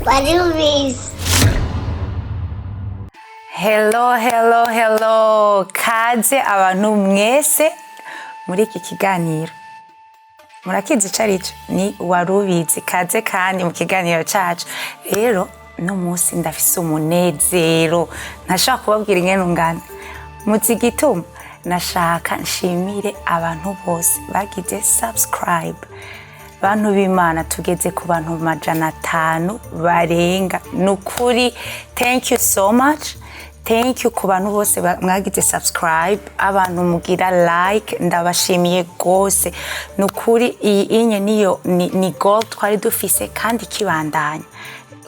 Warubizi. Hello, hello, hello! Kaze abantu mwese muri iki kiganiro. Murakizi ico arico? Ni Warubizi. Kaze kandi mu kiganiro cacu. Rero no munsi ndafise umunezero ntashobora kubabwira ingene ungana. Muzi igituma? Nashaka nshimire abantu bose bagize subscribe. Bantu b'Imana, tugeze ku bantu 500 barenga. Ni ukuri, thank you so much. Thank you ku bantu bose mwagize subscribe, abantu mugira like, ndabashimiye rwose. Ni ukuri, iyi inye niyo ni goal twari dufise kandi kibandanya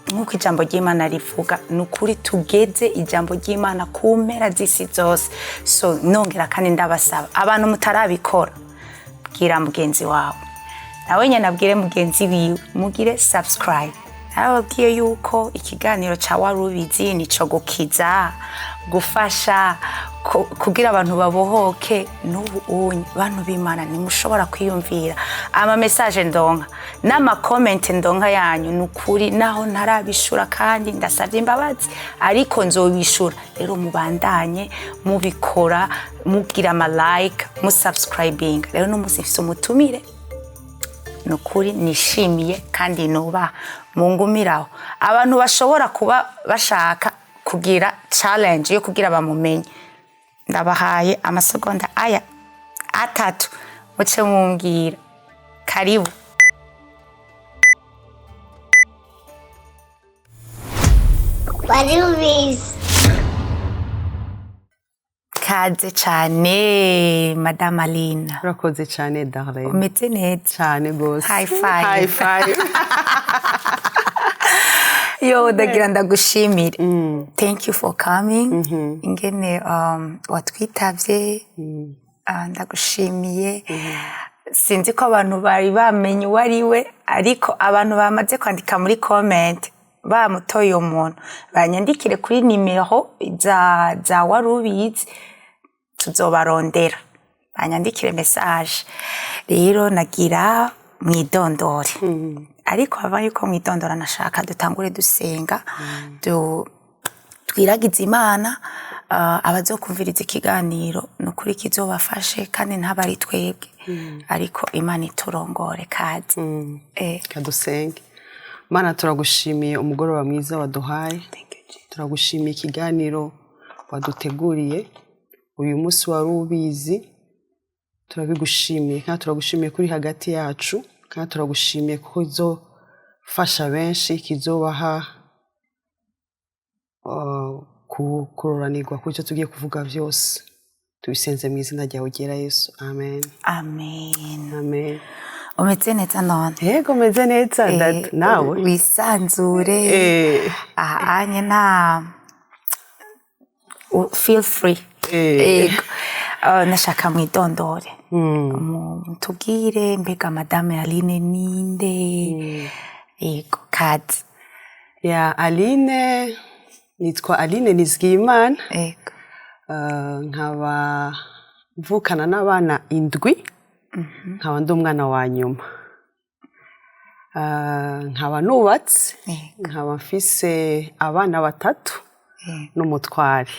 nk'uko ijambo ry'Imana rivuga. Ni ukuri, tugeze ijambo ry'Imana ku mpera z'isi zose. So nongera kandi ndabasaba, abantu mutarabikora, bwira mugenzi wawe, nawe nyine abwire mugenzi wiwe, mugire subscribe. Narababwiye yuko ikiganiro ca Warubizi nico gukiza, gufasha, kugira abantu babohoke. N'ubu unye, bantu b'Imana, ntimushobora kwiyumvira ama message ndonka n'ama comment ndonka yanyu. Ni ukuri, naho ntarabishura kandi ndasabye imbabazi, ariko nzobishura. Rero mubandanye mubikora, mugira ama like, musubscribing. Rero n'umunsi mfise umutumire, ni ukuri nishimiye kandi nubaha. Mungumiraho, abantu bashobora kuba bashaka kugira challenge yo kugira bamumenye, ndabahaye amasegonda aya 3, muce mumbwira. Karibu. Warubizi. Kaze cyane, Madame Aline. Urakoze cyane, Darlene. Umeze neza? Cyane rwose. High five. High five. Yo, ndagira ndagushimire. Thank you for coming, ingene watwitavye. Ndagushimiye. Sinzi ko abantu bari bamenye uwo ari we, ariko abantu bamaze kwandika muri comment bamutoye uwo muntu, banyandikire kuri nimero za Warubizi, tuzobarondera. Banyandikire message. Rero nagira mwidondore, ariko hava yuko mwidondora, nashaka dutangure dusenga, twiragize Imana. Abazokumviriza ikiganiro, ni ukuri kizobafashe, kandi ntabe ari twebwe, ariko Imana iturongore. Kaze. Kadusenge. Mana, turagushimiye umugoroba mwiza waduhaye. Thank you, Jesus. Turagushimiye ikiganiro waduteguriye uyu munsi, wari ubizi. Turabigushimiye kandi turagushimiye kuri hagati yacu, kandi turagushimiye kuko izofasha benshi, kizobaha kuroranirwa ku cyo tugiye kuvuga byose. Tubisenze mu izina ryawe ryera Yesu, amen. Amen. Amen. Umeze neza none? Yego, meze neza. Nawe? Wisanzure. Aha anye nta feel free. Yego. Nashaka mwidondore. Mutubwire, mbega Madame Aline ninde? Yego, kaze. Ya, Aline, nitwa Aline Nizigiyimana. Nkaba mvukana n'abana indwi, nkaba ndi umwana wa nyuma. Nkaba nubatse, nkaba mfise abana batatu n'umutware.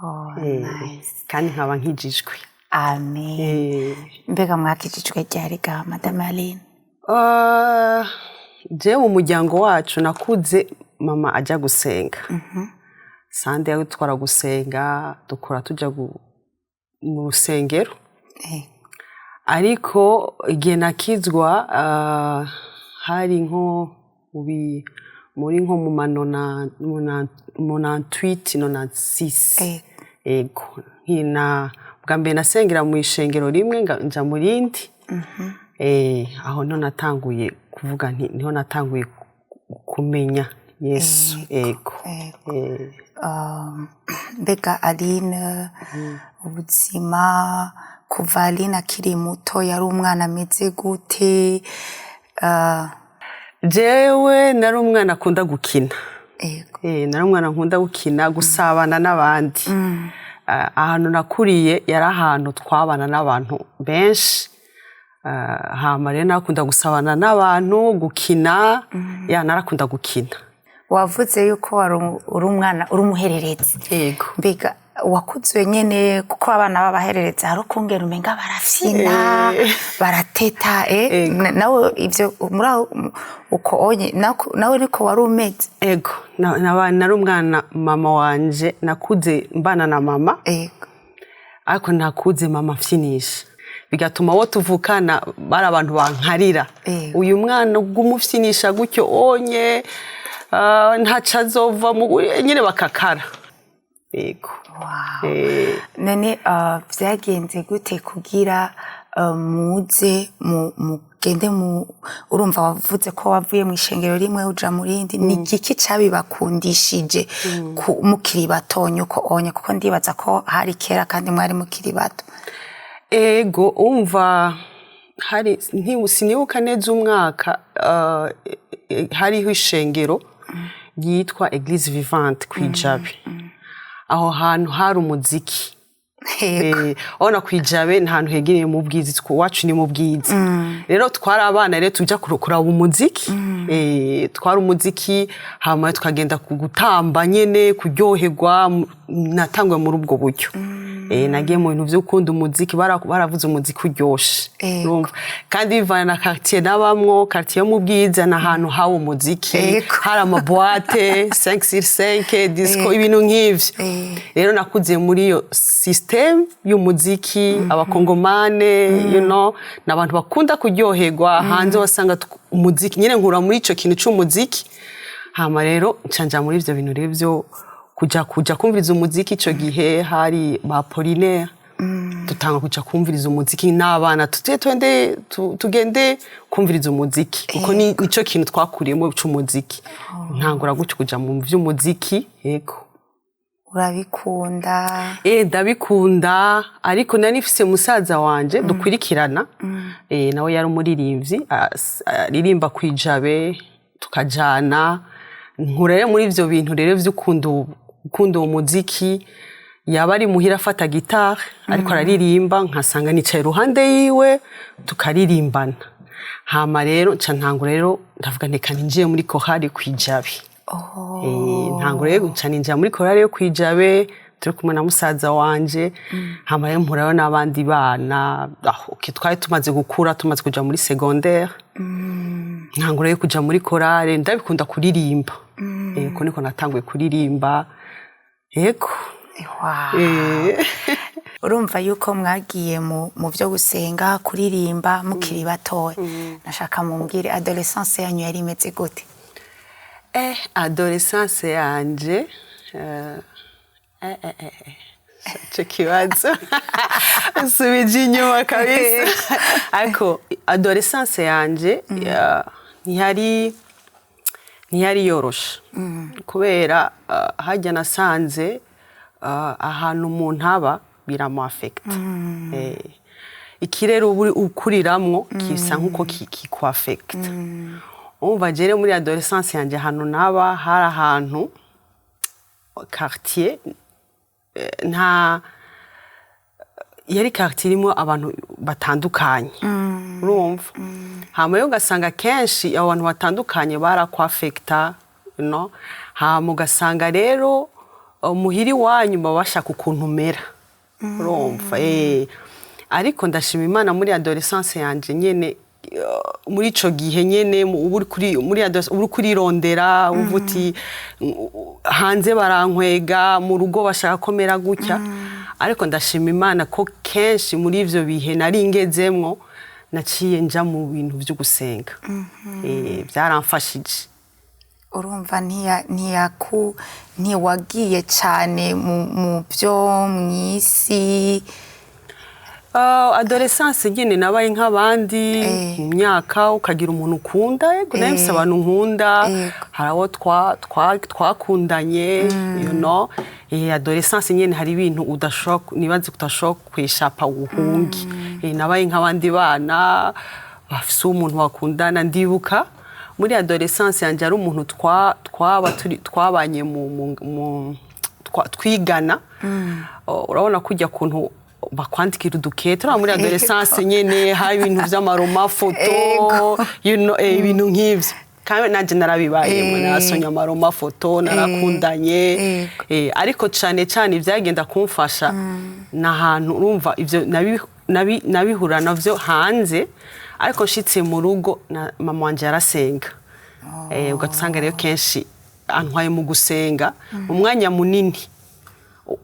Oh, nice. Kandi nkaba nkijijwe. Amen. Mbega mwakijijwe ryari ga, Madame Aline? Jewe mu muryango wacu nakuze mama ajya gusenga Sunday, yadutwara gusenga, dukora tujya mu rusengero. Ariko igihe nakizwa, hari nko muri nko mu manonante-huit, 96. Ego, nkina bwa mbere nasengera mu ishengero rimwe, nja mu rindi. Aho niho natanguye kuvuga nti niho natanguye kumenya Yesu, ego. Mbega Aline, ubuzima kuva Aline akiri muto, yari umwana ameze gute? Jewe nari umwana akunda gukina. Nari umwana nkunda gukina, gusabana n'abandi. Ahantu nakuriye yari ahantu twabana n'abantu benshi. Hama rero narakunda gusabana n'abantu, gukina. Ya, narakunda gukina. Wavuze yuko wari uri umwana, uri umuhererezi. Yego. Mbega wakuze nyene, kuko abana b'abahererezi hari ukungera umenga barafyina, barateta, eh? Ego. Nawe ivyo muri aho uko onye nawe niko wari umeze? Ego, nari umwana, mama wanje, nakuze mbana na mama. Ariko nakuze mama mfyinisha, bigatuma abo tuvukana bari abantu bankarira. Uyu mwana ugumufyinisha gutyo onye, ntaco azova nyine, bakakara, yego. Wow. None vyagenze gute kugira muze mugende mu, urumva wavuze ko wavuye mu ishengero rimwe uja mu rindi, ni igiki cabibakundishije mukiri batonya uko onye? Kuko ndibaza ko hari kera kandi mwari mukiri bato. Ego, umva, hari sinibuka neza umwaka, hariho ishengero ryitwa Eglise Vivante kw'ijabe. Aho hantu hari umuziki. Urabona kw'ijabe ni ahantu hegereye mu Bwiza, iwacu ni mu Bwiza. Rero twari abana, rero tuja kuraba umuziki. Twari umuziki, hama tukagenda gutamba nyene, kuryoherwa. Natanguye muri ubwo buryo. Nagiye mu bintu vyo gukunda umuziki, baravuze umuziki uryoshe. Urumva? Kandi bivana na quartier nabamwo, quartier yo mu Bwiza ni ahantu haba umuziki. Hari ama boîtes 5 sur 5, disco, ibintu nk'ivyo. Rero nakuze muri iyo système y'umuziki, abakongomane, ni abantu bakunda kuryoherwa hanze, wasanga umuziki nyine, nkura muri ico kintu c'umuziki. Hama rero nca muri ivyo bintu rero vyo kuja kumviriza umuziki. Ico gihe hari ba Apollinaire, dutanga kuja kumviriza umuziki n'abana, tujye twende tugende kumviriza umuziki, kuko ni nico kintu twakuriyemo c'umuziki. Ntangura gutyo kuja mu vy'umuziki, yego. Urabikunda? Ndabikunda, ariko nari nifise musaza wanje dukurikirana, nawe yari umuririmbyi, aririmba kwijabe, tukajana. Nkura rero muri ivyo bintu rero vy'ukunda gukunda uwo muziki. Yaba ari muhira afata gitare ariko araririmba, nkasanga nicaye iruhande yiwe tukaririmbana. Hama rero nca ntangura rero, ndavuga nti reka ninjiye muri korali kwijabe. Ntango rero nca ninjira muri korali yo kwijabe turi kumwe na musaza wanje. Hama rero mpurayo n'abandi bana. Aho, okay, twari tumaze gukura, tumaze kuja muri secondaire. Ntango rero kuja muri korale, ndabikunda kuririmba. Uko niko natanguye kuririmba, yego. Wow. Urumva yuko mwagiye mu byo gusenga, kuririmba mukiri batoya. Nashaka mumbwire, adolescence yanyu yari imeze gute? Adolescence yanje, ico kibazo usubije inyuma kabisa, ariko adolescence yanje ntiyari yoroshe, kubera hajya nasanze ahantu umuntu aba biramu affecta. Ikirere uba ukuriramwo kisa nkuko kiku affecta. Umva, jere muri adolescence yanje ahantu naba hari ahantu quartier, nta yari quartier irimo abantu batandukanye, urumva? Hama rero ugasanga kenshi abo bantu batandukanye baraku affecta, no hama ugasanga rero muhiri wanyu baba bashaka ukuntu umera, urumva? Ariko ndashima Imana, muri adolescence yanje nyene, muri ico gihe nyene uba uri kuri muri uba uri kurirondera, uvuga uti hanze barankwega, mu rugo bashaka ko mera gutya. Ariko ndashima Imana ko kenshi muri ivyo bihe nari ngezemwo naciye nja mu bintu vyo gusenga. Byaramfashije. Urumva ntiwagiye cyane mu byo mw'isi? Adolescence nyine nabaye nk'abandi mu myaka, ukagira umuntu ukunda. Yego, nawe mfise abantu nkunda. Hari abo twakundanye. Adolescence nyine hari ibintu udashobora, nibaze udashobora kwishapa uhunge. Nabaye nk'abandi bana bafise umuntu bakundana. Ndibuka muri adolescence yanje ari umuntu twaba turi twabanye mu twigana. Oh, urabona kujya kuntu bakwandikira udukete, urabona muri adolescence nyene hari ibintu vy'amaroma photo, ibintu nk'ivyo. Kandi nanjye narabibayemo, narasomye amaroma foto, narakundanye. Ariko cyane cyane ibyagenda kumfasha ni ahantu urumva ibyo nabihura navyo hanze, ariko nshitse mu rugo na mama wanje yarasenga. Ugasanga rero kenshi antwaye mu gusenga umwanya munini.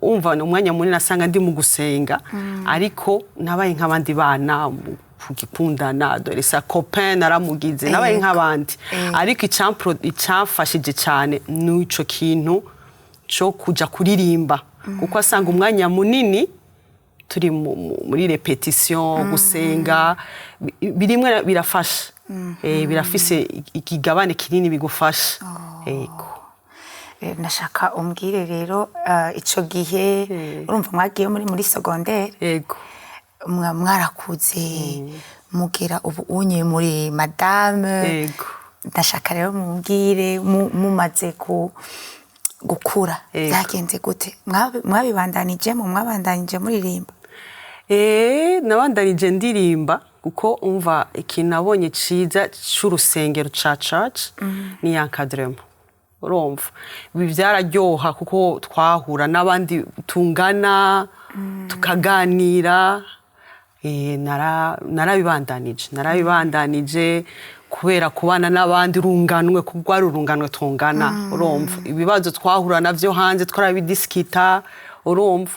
Umva, ni umwanya munini asanga ndi mu gusenga, ariko nabaye nk'abandi bana mu kugikundana, dore sa copain naramugize, nabaye nk'abandi. Ariko icamfashije cyane ni ico kintu cyo kuja kuririmba, kuko asanga umwanya munini turi muri répétition, gusenga, birimwe birafasha. Birafise ikigabane kinini bigufasha. Yego. Nashaka umbwire rero, ico gihe urumva mwagiye muri secondaire? Yego. Mwarakuze mugera ubu unye muri madame. Yego. Ndashaka rero mumbwire, mumaze gukura, byagenze gute? Mwabibandanijemo, mwabandanije muririmba? Nabandanije ndirimba, kuko umva, ikintu nabonye ciza c'urusengero ca church ni encadrement. Urumva, ibi byararyoha kuko twahura n'abandi tungana, tukaganira. Narabibandanije kubera kubana n'abandi urunganwe, kuko rwari urunganwe tungana. Urumva, ibibazo twahura navyo hanze twarabidisikita. Urumva,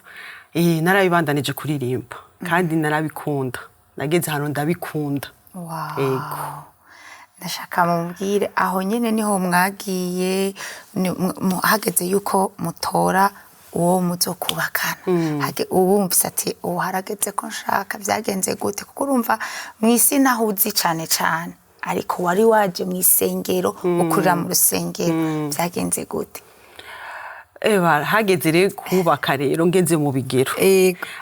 narabibandanije kuririmba kandi narabikunda, nageze ahantu ndabikunda. Ego. Ndashaka mubwire, aho nyine niho mwagiye hageze yuko mutora uwo muzokubakana. Ubu wumvise ati ubu harageze ko nshaka, byagenze gute? Kuko urumva mu isi naho uzi cane cane, ariko wari waje mu isengero, ukurira mu rusengero, byagenze gute? Eba, hageze rero kubaka rero ngeze mu bigero.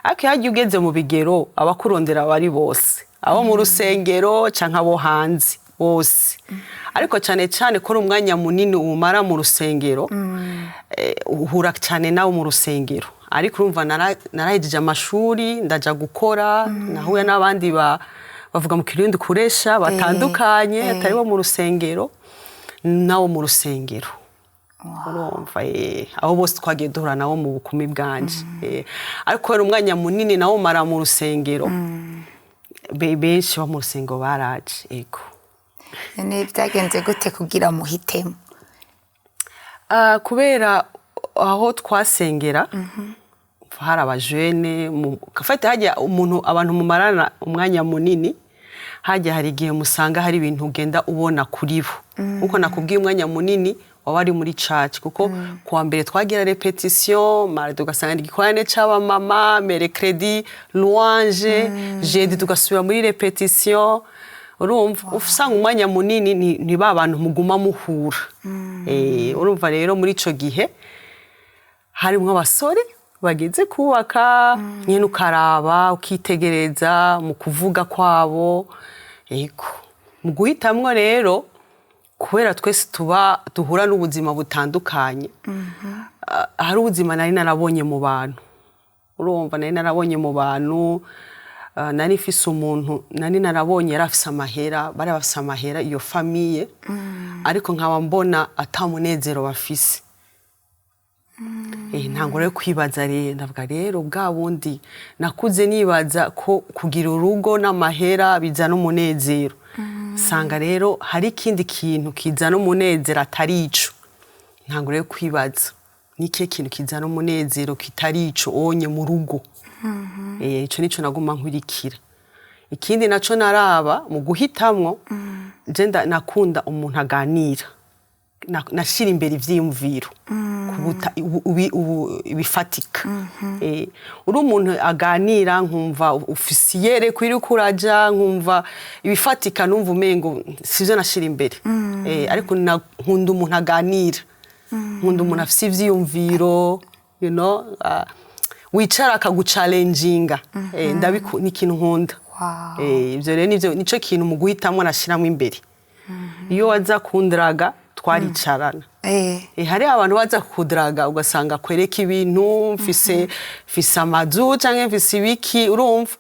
Ariko iyo hagiye ugeze mu bigero, abakurondera bari bose, abo mu rusengero canke abo hanze bose. Ariko cyane cyane ko ari umwanya munini umara mu rusengero, uhura cyane nawe mu rusengero. Ariko urumva, narahejeje amashuri, ndaja gukora, nahuye n'abandi bavuga mu Kirundi kuresha batandukanye, atari bo mu rusengero nabo mu rusengero. Urumva, abo bose twagiye duhura nabo mu bukumi bwanje. Ariko kubera umwanya munini nawo mara mu rusengero, benshi bo mu rusengero baraje. Ego. None byagenze gute kugira muhitemo? Ah, kubera aho twasengera hari abajene fate hajya umuntu, abantu mumarana umwanya munini, hajya hari igihe musanga hari ibintu ugenda ubona kuri bo, nkuko nakubwiye, umwanya munini waba ari muri church, kuko kuwa mbere twagira répétition, mardi ugasanga ni igikorane c'abamama, mercredi louange, jeudi tugasubira muri répétition. Urumva, usanga umwanya munini ni ba bantu muguma muhura. Urumva rero, muri ico gihe harimwo abasore bageze kubaka nyine, ukaraba, ukitegereza mu kuvuga kwabo. Ego, mu guhitamwo rero, kubera twese tuba duhura n'ubuzima butandukanye, hari ubuzima nari narabonye mu bantu. Urumva, nari narabonye mu bantu, nari mfise umuntu nari narabonye yari afise amahera, bari bafise amahera iyo famille, ariko nkaba mbona ata munezero bafise. Ntango rero kwibaza rero, ndavuga rero bwa bundi nakuze nibaza ko kugira urugo n'amahera bizana umunezero, sanga rero hari ikindi kintu kizana umunezero atari ico. Ntango rero kwibaza ni ikihe kintu kizana umunezero kitari ico onye mu rugo. Ico nico naguma nkurikira. Ikindi naco naraba mu guhitamwo, je nakunda umuntu aganira. Nashira imbere ivyiyumviro kuruta ibifatika. Uri umuntu aganira, nkumva ufise iyerekwa iriko uraja, nkumva ibifatika numva umengo sivyo nashira imbere. Ariko nkunda umuntu aganira, nkunda umuntu afise ivyiyumviro, wicara akaguchallenginga. Ni ikintu nkunda. Ivyo rero nivyo, nico kintu mu guhitamwo nashiramwo imbere. Iyo waza kundaraga twaricarana. Hari abantu baza kudaraga, ugasanga kwereka ibintu, mfise amazu canke mfise ibiki, urumva.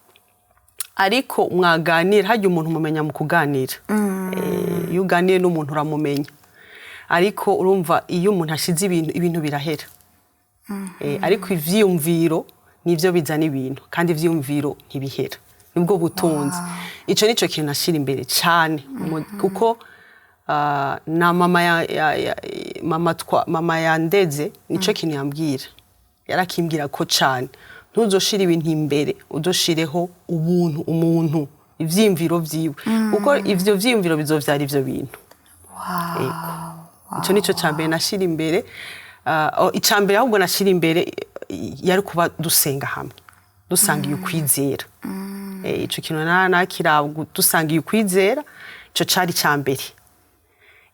Ariko mwaganira, harya umuntu umumenya mu kuganira. Iyo uganiye n'umuntu uramumenya. Ariko urumva, iyo umuntu ashize ibintu, ibintu birahera. Ariko ivyiyumviro nivyo bizana ibintu, kandi ivyiyumviro ntibihera, nibwo butunzi. Ico nico kintu nashira imbere cane. Kuko na mama ya, ya, ya, mama twa, mama yandeze, nico kintu yambwira, yarakimbwira ko cane: ntuzoshira ibintu imbere, uzoshireho ubuntu, umuntu, ivyiyumviro vyiwe, kuko ivyo vyiyumviro bizovyara ivyo bintu. Yego. Ico nico ca mbere nashira imbere. Ica mbere ahubwo nashira imbere yari kuba dusenga hamwe, dusangiye ukwizera. Ico kintu nakira, dusangiye ukwizera, ico cari ica mbere.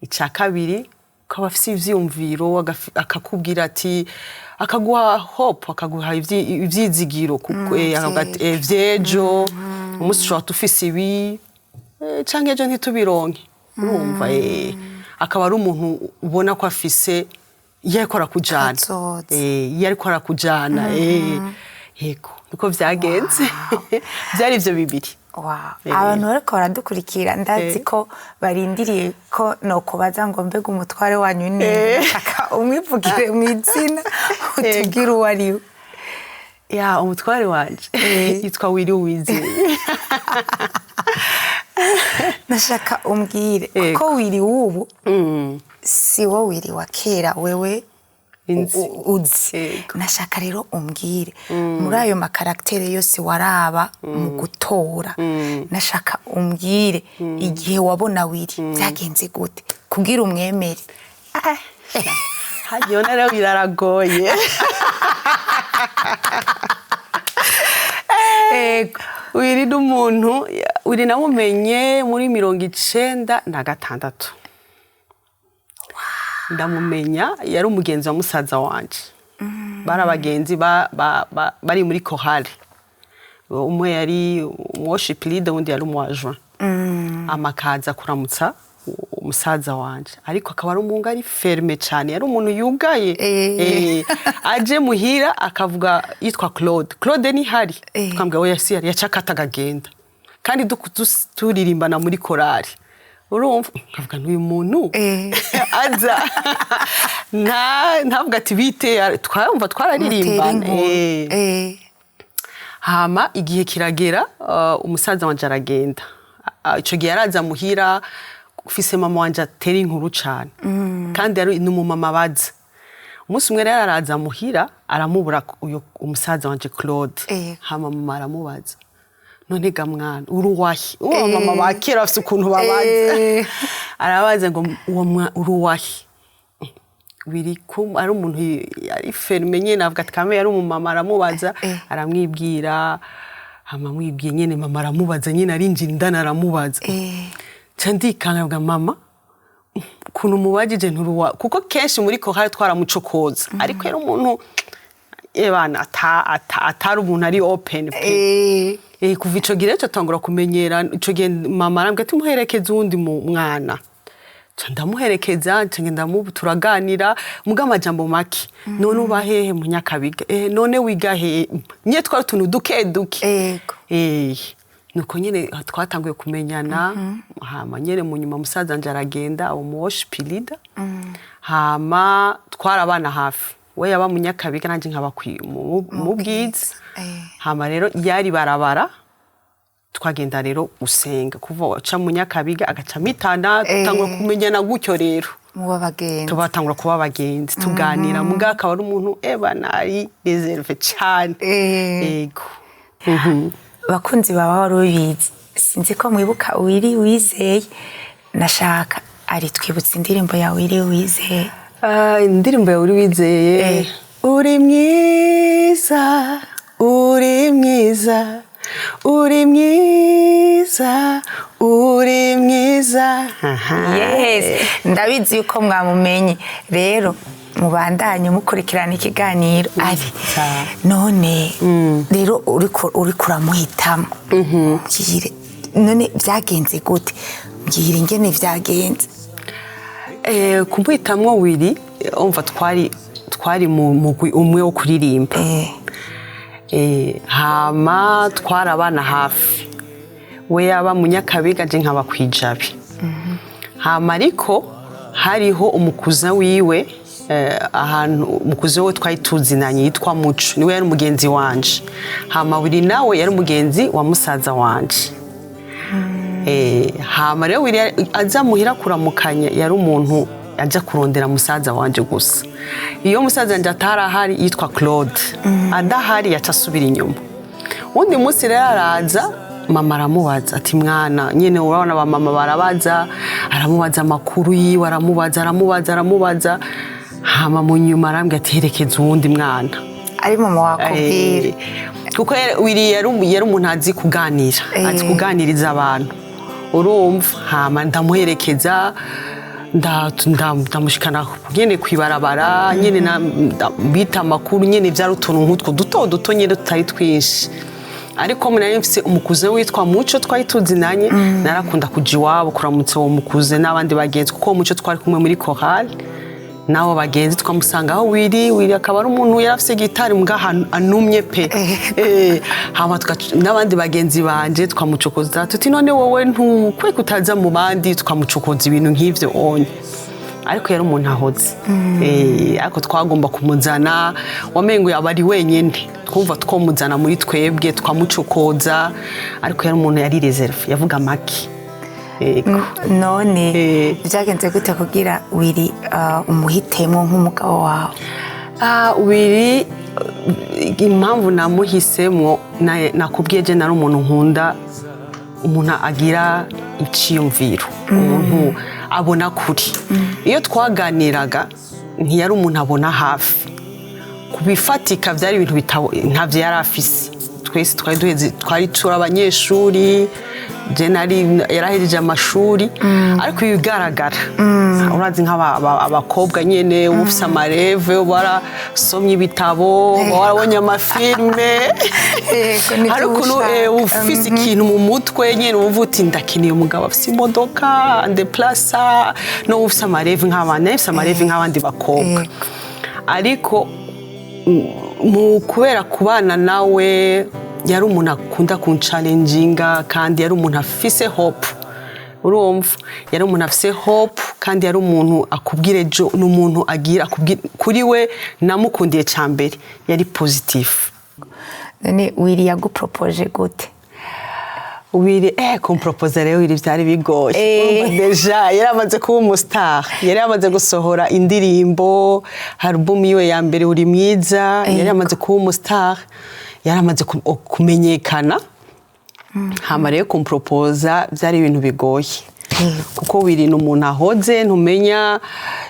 Ica kabiri, ukaba afise ivyiyumviro, akakubwira ati, akaguha hope, akaguha ivyizigiro, kuko akavuga ati, vy'ejo umunsi ushobora tufise ibi, canke ejo ntitubironke. Urumva, akaba ari umuntu ubona ko afise iyo ariko arakujana. Kazoza. Iyo ariko arakujana, yego, niko vyagenze, vyari ivyo bibiri. Wow. Abantu bariko baradukurikira, ndazi ko barindiriye ko nokubaza ngo: mbega umutware wanyu ni? Shaka umwivugire mu izina, utubwire uwo ari we. Ya, umutware wanje yitwa Willy Uwizeye. Nashaka umbwire, kuko Willy w'ubu si wo Willy wa kera wewe Inzi. uzi. Nashaka rero umbwire, muri ayo ma caractères yose waraba mu gutora, nashaka umbwire igihe wabona Willy byagenze gute kugira umwemere? Hagiye rero biraragoye. Willy n'umuntu, Willy namumenye muri 96. Ndamumenya, yari umugenzi wa musaza wanje. Bari abagenzi, bari muri chorale. Umwe yari worship leader, undi yari umu adjoint. Amakaza kuramutsa umusaza wanje, ariko akaba ari umuntu ari fermé cyane, yari umuntu yugaye. Aje muhira akavuga yitwa Claude: "Claude ni hari?" Twambwira: "Oya, si yari." Yacakata akagenda, kandi turirimbana muri korali. Urumva, nkavuga n'uyu muntu aza nta ntavuga ati bite, twumva twararirimbana. Mutera inkuru. Hama igihe kiragera, umusaza wanje aragenda. Ico gihe yaraza muhira, ufise mama wanje atera inkuru cane, kandi yari ni umumama baza. Umunsi umwe rero araza muhira, aramubura uyo umusaza wanje Claude. Hama mama aramubaza: "None ga mwana, uri uwahe?" Uwo mama ba kera bafise ukuntu babaza. Arabaza ngo: "Uwo uri uwahe?" Biri ko ari umuntu yari fermé nyene, avuga ati kame yari umumama, aramubaza, aramwibwira. Hama amwibwiye nyene, mama aramubaza nyene, arinjira indani aramubaza. Ca ndikanga, mvuga: "Mama, ukuntu mubajije nturuwa?" Kuko kenshi muri korali twaramucokoza, ariko yari umuntu ebana atari umuntu ari open pe. Kuva ico gihe rero tangura kumenyera. Ico gihe mama arambwira ati: "Muherekeze uwundi mu mwana." Ca ndamuherekeza, nca ngenda turaganira muga amajambo make: "None uba hehe?" "Mu Nyakabiga." "None wiga hehe?" Nye twari utuntu duke duke. Nuko nyene twatanguye kumenyana. Hama nyene mu nyuma musaza wanje aragenda, abo mu worship leader. Hama twarabana hafi, we yaba mu Nyakabiga, nanje nkaba mu Bwiza. Hama rero yari barabara, twagenda rero gusenga, kuva aca mu Nyakabiga agaca Mitana, tutangura kumenyana gutyo rero. Muba bagenzi. Tubatangura kuba abagenzi, tuganira, muga akaba ari umuntu eba nari réservé cane. Yego. Bakunzi baba wari ubizi, sinzi ko mwibuka Willy Wizeye. Nashaka ari twibutsa indirimbo ya Willy Wizeye. Ah, indirimbo yawe uri wizeye. Uri mwiza, uri mwiza, uri mwiza, uri mwiza. Aha. Yes, ndabizi yuko mwamumenye. Rero mubandanye mukurikirana ikiganiro. Ari none rero uriko uramuhitamo, mbwire none byagenze gute? Mbwira ingene byagenze. Kumuhitamwo Willy, umva, twari mu mugwi umwe wo kuririmba. Hama twarabana hafi. We yaba mu Nyakabiga, je nkaba kwijabe. Hama ariko hariho umukuza wiwe, ahantu umukuzi we twari tuzinanye yitwa Muco, niwe yari umugenzi wanje. Hama Willy nawe yari umugenzi wa musaza wanje. Hama rero Willy aza muhira kuramukanya, yari umuntu aja kurondera musaza wanje gusa. Iyo musaza wanje atari ahari, yitwa Claude, adahari, yaca asubira inyuma. Uwundi munsi rero araza, mama aramubaza ati: "Mwana", nyene urabona ba mama barabaza, aramubaza amakuru yiwe, aramubaza, aramubaza, aramubaza. Hama mu nyuma arambwira ati: "Herekeza uwundi mwana." Ari mama wakubwira? Kuko Willy yari umuntu azi kuganira, azi kuganiriza abantu, urumva. Hama ndamuherekeza, ndamushikana nyene kwibarabara nyene, bita amakuru nyene. Vyari utuntu nk'utwo duto duto nyene, tutari twinshi. Ariko nari mfise umukuze witwa Muco, twari tuzinanye. Narakunda kuja iwabo kuramutsa uwo mukuze n'abandi bagenzi, kuko uwo Muco twari kumwe muri chorale n'abo bagenzi. Twamusanga aho Willy. Willy akaba ari umuntu yari afise gitari mbwa anumye pe. Hama n'abandi bagenzi banje twamucokoza tuti: "None wowe ntukwe kutaza mu bandi?" Twamucokoza ibintu nk'ivyo onye, ariko yari umuntu ahoze. Ariko twagomba kumuzana, wamengo yaba ari wenyene, twumva twomuzana muri twebwe, twamucokoza. Ariko yari umuntu yari réservé, yavuga make. Yego. None byagenze gute kugira Willy umuhitemo nk'umugabo wawe? Ah, Willy, impamvu namuhisemo, nakubwiye, je nari umuntu nkunda umuntu agira iciyumviro, umuntu abona kuri. Iyo twaganiraga, ntiyari umuntu abona hafi ku bifatika, byari ibintu ntavyo yari afise. Twese twari duheze, twari turi abanyeshuri. Je nari yarahejeje amashuri, ariko ibigaragara, urazi nk'abakobwa nyene, uba ufise ama rêves, uba warasomye ibitabo, uba warabonye ama films. Yego, nibyo. Hari ukuntu uba ushaka. Ufise ikintu mu mutwe nyene, uba uti: "Ndakeneye umugabo afise imodoka andeplasa." No ufise ama rêves nk'abandi, nari mfise ama rêves nk'abandi bakobwa. Ariko mu kubera kubana nawe, yari umuntu akunda kunchallenginga, kandi yari umuntu afise hope, urumva, yari umuntu afise hope, kandi yari umuntu akubwira ejo, ni umuntu agira akubwira. Kuri we namukundiye cya mbere yari positif. None Willy yagupropoje gute? Willy, kumpropoza rero Willy byari bigoye. Urumva, déjà yari amaze kuba umu star, yari amaze gusohora indirimbo, album yiwe ya mbere, Uri Mwiza. Yari amaze kuba umu star, yari amaze kumenyekana. Hama rero kumpropoza byari ibintu bigoye, kuko Willy ni umuntu ahoze, ntumenya,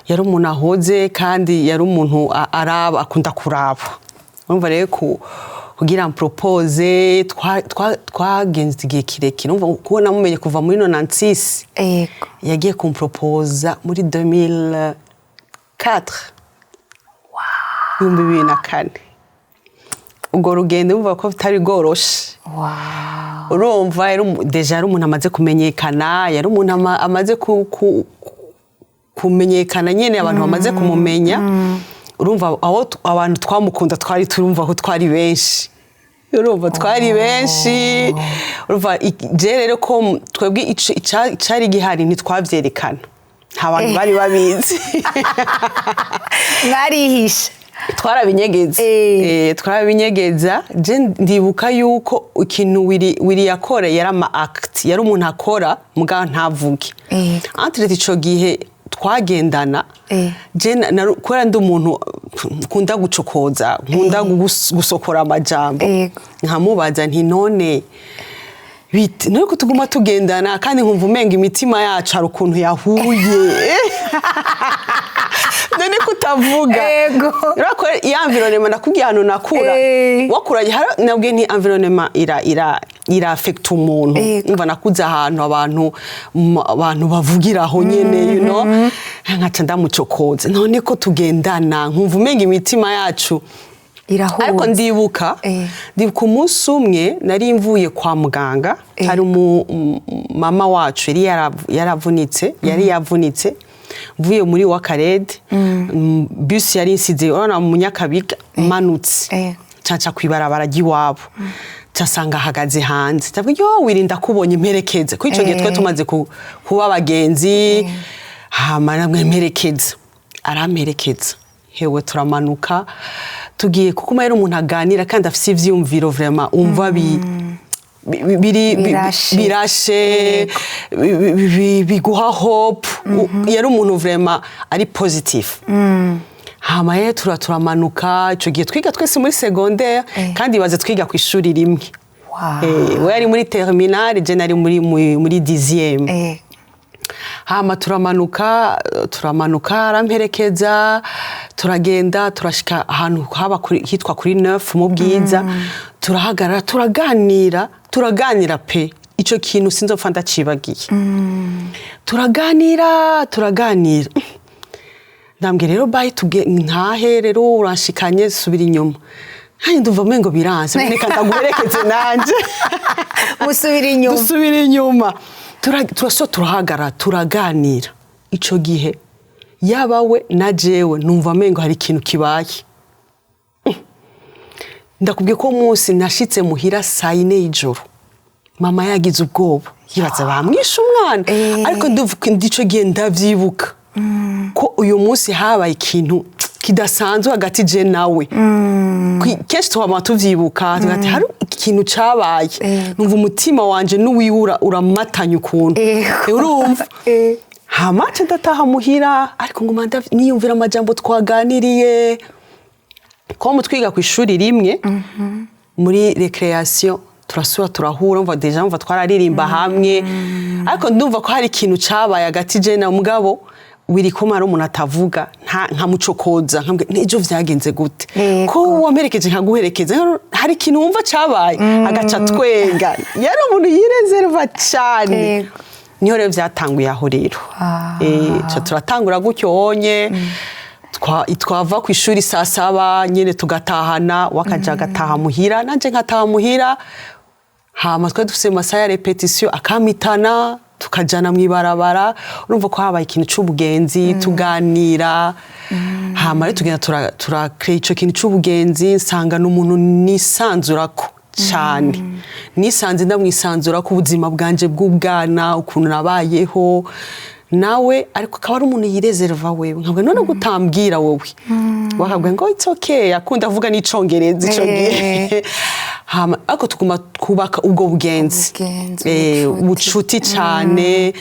yari umuntu ahoze, kandi yari umuntu araba, akunda kuraba. Urumva rero kugira mpropose, twagenze igihe kirekire. Urumva, kuko namumenye kuva muri 96, yagiye kumpropoza muri 2004, 2004. Urwo rugendo urumva ko bitari rworoshe. Urumva, déjà yari umuntu amaze kumenyekana, yari umuntu amaze kumenyekana nyine, abantu bamaze kumumenya. Urumva aho abantu twamukunda twari, turumva ko twari benshi, urumva twari benshi. Urumva je rero ko twebwe icari gihari ntitwavyerekana, nta bantu bari babizi. Mwarihisha. Twarabinyegeza. Twarabinyegeza. Je ndibuka yuko ikintu Willy yakora yari ama acte, yari umuntu akora mugabo ntavuge. Entre ico gihe twagendana, je kubera ndi umuntu nkunda gucokoza, nkunda gusokora amajambo, nkamubaza nti: "None bite nuko tuguma tugendana, kandi nkumva umenga imitima yacu hari ukuntu yahuye? None kutavuga?" Urabona ko iya environnement, nakubwiye ahantu nakura, wakuranye nabwiye nti environnement ira affecta umuntu. Umva, nakuze ahantu abantu bavugiraho nyene, nkaca ndamucokoza: "None ko tugendana, nkumva umenga imitima yacu Irahuza." Ariko ndibuka, ndibuka umunsi umwe nari mvuye kwa muganga, hari mama wacu yari yaravunitse, yari yavunitse. Mvuye muri wakarede, bus yari insize, urabona mu Nyakabiga, manutse, caca kwibarabara ry'iwabo. Nsanga ahagaze hanze. Ndavuga: "Yo wirinda kubonye, imperekeze." Kuri ico gihe twe tumaze kuba abagenzi. Hama namwe mperekeza, aramperekeza. Hewe, turamanuka tugiye, kuko rero umuntu aganira kandi afise ivyiyumviro vraiment umva biri Birashe. Birashe, biguha hope. Yari umuntu vraiment ari positif. Hama rero turamanuka. Ico gihe twiga twese muri secondaire, kandi baze twiga ku ishuri rimwe. We yari muri terminale, je nari muri 10e. Hama turamanuka, turamanuka, aramperekeza, turagenda, turashika ahantu haba hitwa kuri Neuf mu Bwiza. Turahagarara, turaganira, turaganira pe. Ico kintu sinzopfa ndacibagiye. Turaganira, turaganira. Ndambwira rero: "Bayi, tuge ntahe rero, uranshikanye, subira inyuma." Nanjye ndumva umengo biranse, reka ndaguherekeze nanje. Musubira inyuma. Dusubira inyuma. Turaso turahagarara, turaganira. Ico gihe yaba we na jewe numva amengo hari ikintu kibaye. Ndakubwiye ko uwo munsi nashitse muhira saa 4 y'ijoro. Mama yagize ubwoba, yibaza bamwishe umwana. Ariko ndivuga ico gihe, ndavyibuka ko uyu munsi habaye ikintu kidasanzwe hagati je nawe. Kenshi twama tuvyibuka, tugati hari ikintu cabaye. Numva umutima wanje n'uwiwe uramatanye ukuntu. Urumva? Hama nca ndataha muhira, ariko nguma niyumvira amajambo twaganiriye. Ko mu twiga ku ishuri rimwe, muri récréation turasubira turahura. Umva, déjà umva twararirimba hamwe, ariko ndumva ko hari ikintu cabaye hagati je na mugabo wiri ko hari umuntu atavuga, nkamucokoza, nkambwira n'ejo vyagenze gute, ko wamperekeje nkaguherekeza, hari ikintu wumva cabaye, agaca twenga. Yari umuntu yirezerva cane. Niho rero vyatanguye aho rero. Ca turatangura gutyo wonye. Twava ku ishuri saa 7 nyene tugatahana, wakaja agataha muhira, nanje nkataha muhira. Hama twari dufise masaha ya répétition, akamitana tukajana mw'ibarabara. Urumva ko habaye ikintu c'ubugenzi, tuganira. Hama rero tugenda turakrea ico kintu c'ubugenzi. Nsanga ni umuntu nisanzurako cane, nisanze ndamwisanzurako ubuzima bwanje bw'ubwana, ukuntu nabayeho nawe, ariko akaba ari umuntu yirezerva wewe. Nkabwa: "None gutambwira wowe?" Wakabwira ngo: "It's okay." Akunda avuga n'icongereza ico gihe. Hama ariko tuguma twubaka ubwo bugenzi. Ubugenzi, ubucuti. Ubucuti cane.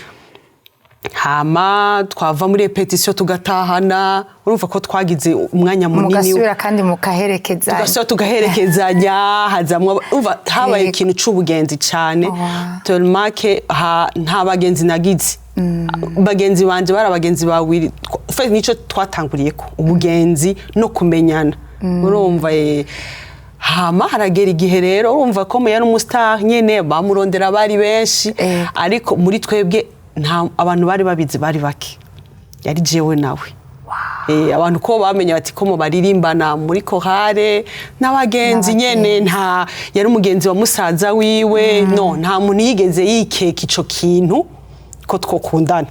Hama twava muri répétition tugatahana. Urumva ko twagize umwanya munini. Mugasubira kandi mukaherekezanya. Tugasubira tugaherekezanya, hazamwo, urumva habaye ikintu c'ubugenzi cane. Tellement que nta bagenzi nagize, bagenzi banje bari abagenzi ba Willy. En fait, nico twatanguriyeko ubugenzi no kumenyana, urumva. Hama haragera igihe rero, urumva ko yari umu star nyene, bamurondera bari benshi. Ariko muri twebwe nta abantu bari babizi, bari bake, yari jewe nawe. Abantu ko bamenye bati ko mu baririmbana muri chorale n'abagenzi nyene, nta yari umugenzi wa musaza wiwe. No nta muntu yigeze yikeka ico kintu ko twokundana.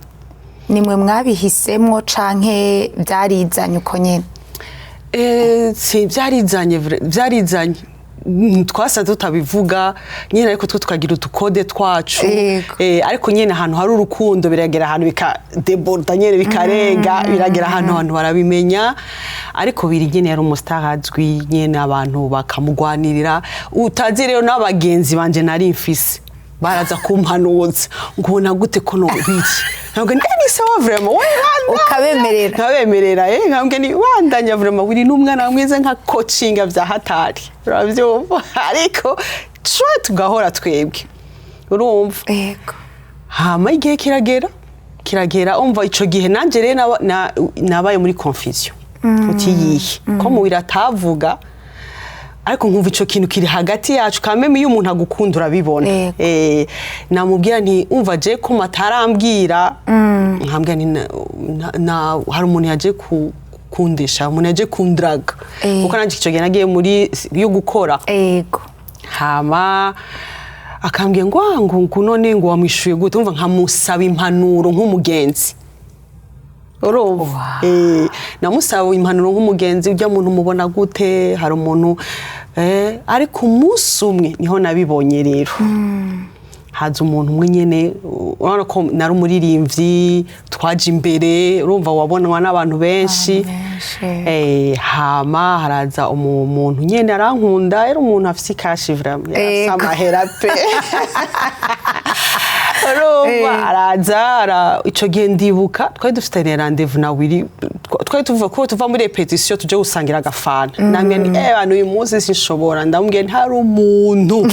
Nimwe mwabihisemwo canke byarizanye uko nyene? Si byarizanye, byarizanye. Twasa tutabivuga nyine, ariko twe tukagira utukode twacu. Ariko nyine ahantu hari urukundo biragera ahantu bikadeborda nyine, bikarenga, biragera ahantu abantu barabimenya. Ariko biri nyine yari umu star azwi nyine, abantu bakamugwanirira. Utazi rero n'abagenzi banje nari mfise baraza kumpanuza ngo: "Ubona gute ko no biri?" Ntabwo ni sawa vraiment, we bandanya. Ukabemerera. Nkabemerera, nkambwe ni bandanya vraiment, wiri n'umwana mwiza, nka coachinga vya hatari, uravyumva? Ariko twa tugahora twebwe, urumva? Hama igihe kiragera, kiragera, umva ico gihe nanje rero nabaye muri confusion uti yihe ko mubiri atavuga, ariko nkumva ico kintu kiri hagati yacu kameme. Iyo umuntu agukunda urabibona. Namubwira nti: "Umva, je ko matarambwira." Nkambwira nti: "Hari umuntu yaje kundesha, umuntu yaje kundraga." Kuko nanje ico gihe nagiye muri yo gukora. Hama akambwira ngo: "Ah, ngo none ngo wamwishuye gute?" Umva, nkamusaba impanuro nk'umugenzi, urumva? Namusaba impanuro nk'umugenzi: "Ujya muntu mubona gute?" Hari umuntu Ariko umunsi umwe niho nabibonye rero, haza umuntu umwe nyene, urabona ko nari umuririmbyi, twaje imbere, urumva wabonwa n'abantu benshi. Benshi. Hama haraza umuntu nyene arankunda, yari umuntu afise ikashi vraiment, yari afise amahera pe. Urumva araza ico gihe ndibuka twari dufitaniye rendez-vous na Willy, twari tuvuga ko tuva muri répétition tuje gusangira agafanta. Namwe ni bantu, uyu munsi sinshobora. Ndamubwiye ntari umuntu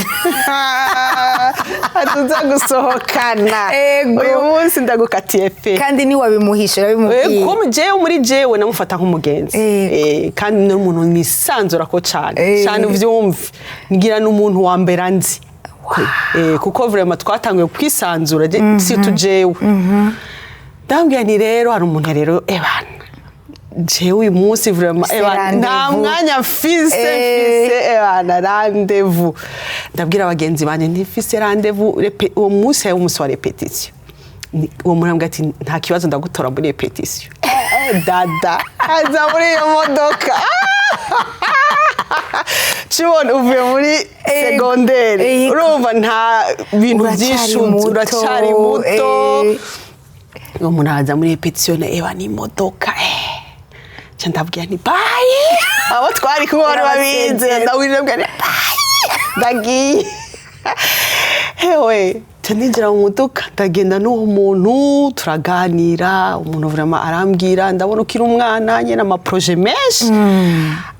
atuza gusohokana. Uyu munsi ndagukatiye pe. Kandi ntiwabimuhisha, urabimubwiye. Ko jewe muri jewe namufata nk'umugenzi. Kandi ni umuntu nisanzura ko cyane cyane, uvyumve, ngira ni umuntu wa mbere anzi. Kuko vraiment twatanguye kwisanzura surtout jewe. Ndambwira nti rero hari umuntu rero, ebana, jewe uyu munsi vraiment, Ufise ebana, nta rendez-vous. mwanya mfise. Mfise, ebana, rendez-vous. Ndabwira abagenzi banje ntifise rendez-vous uwo munsi yari umunsi wa répétition. Uwo muntu ambwira ati: "Nta kibazo, ndagutora muri répétition." Dada aza muri iyo modoka, cibona uvuye muri secondaire, urumva nta bintu Uracari byinshi, muto, uracari muto. Uwo muntu araza muri répétition, eba, n'imodoka, nca ndabwira nti bye, abo twari kumwe bari babizi. Urabasezera. Ndabwira nti bye, ndagiye hewe. Nca ninjira mu modoka, ndagenda n'uwo muntu, turaganira. Umuntu vraiment arambwira: "Ndabona ukiri umwana nyine, ama projets menshi."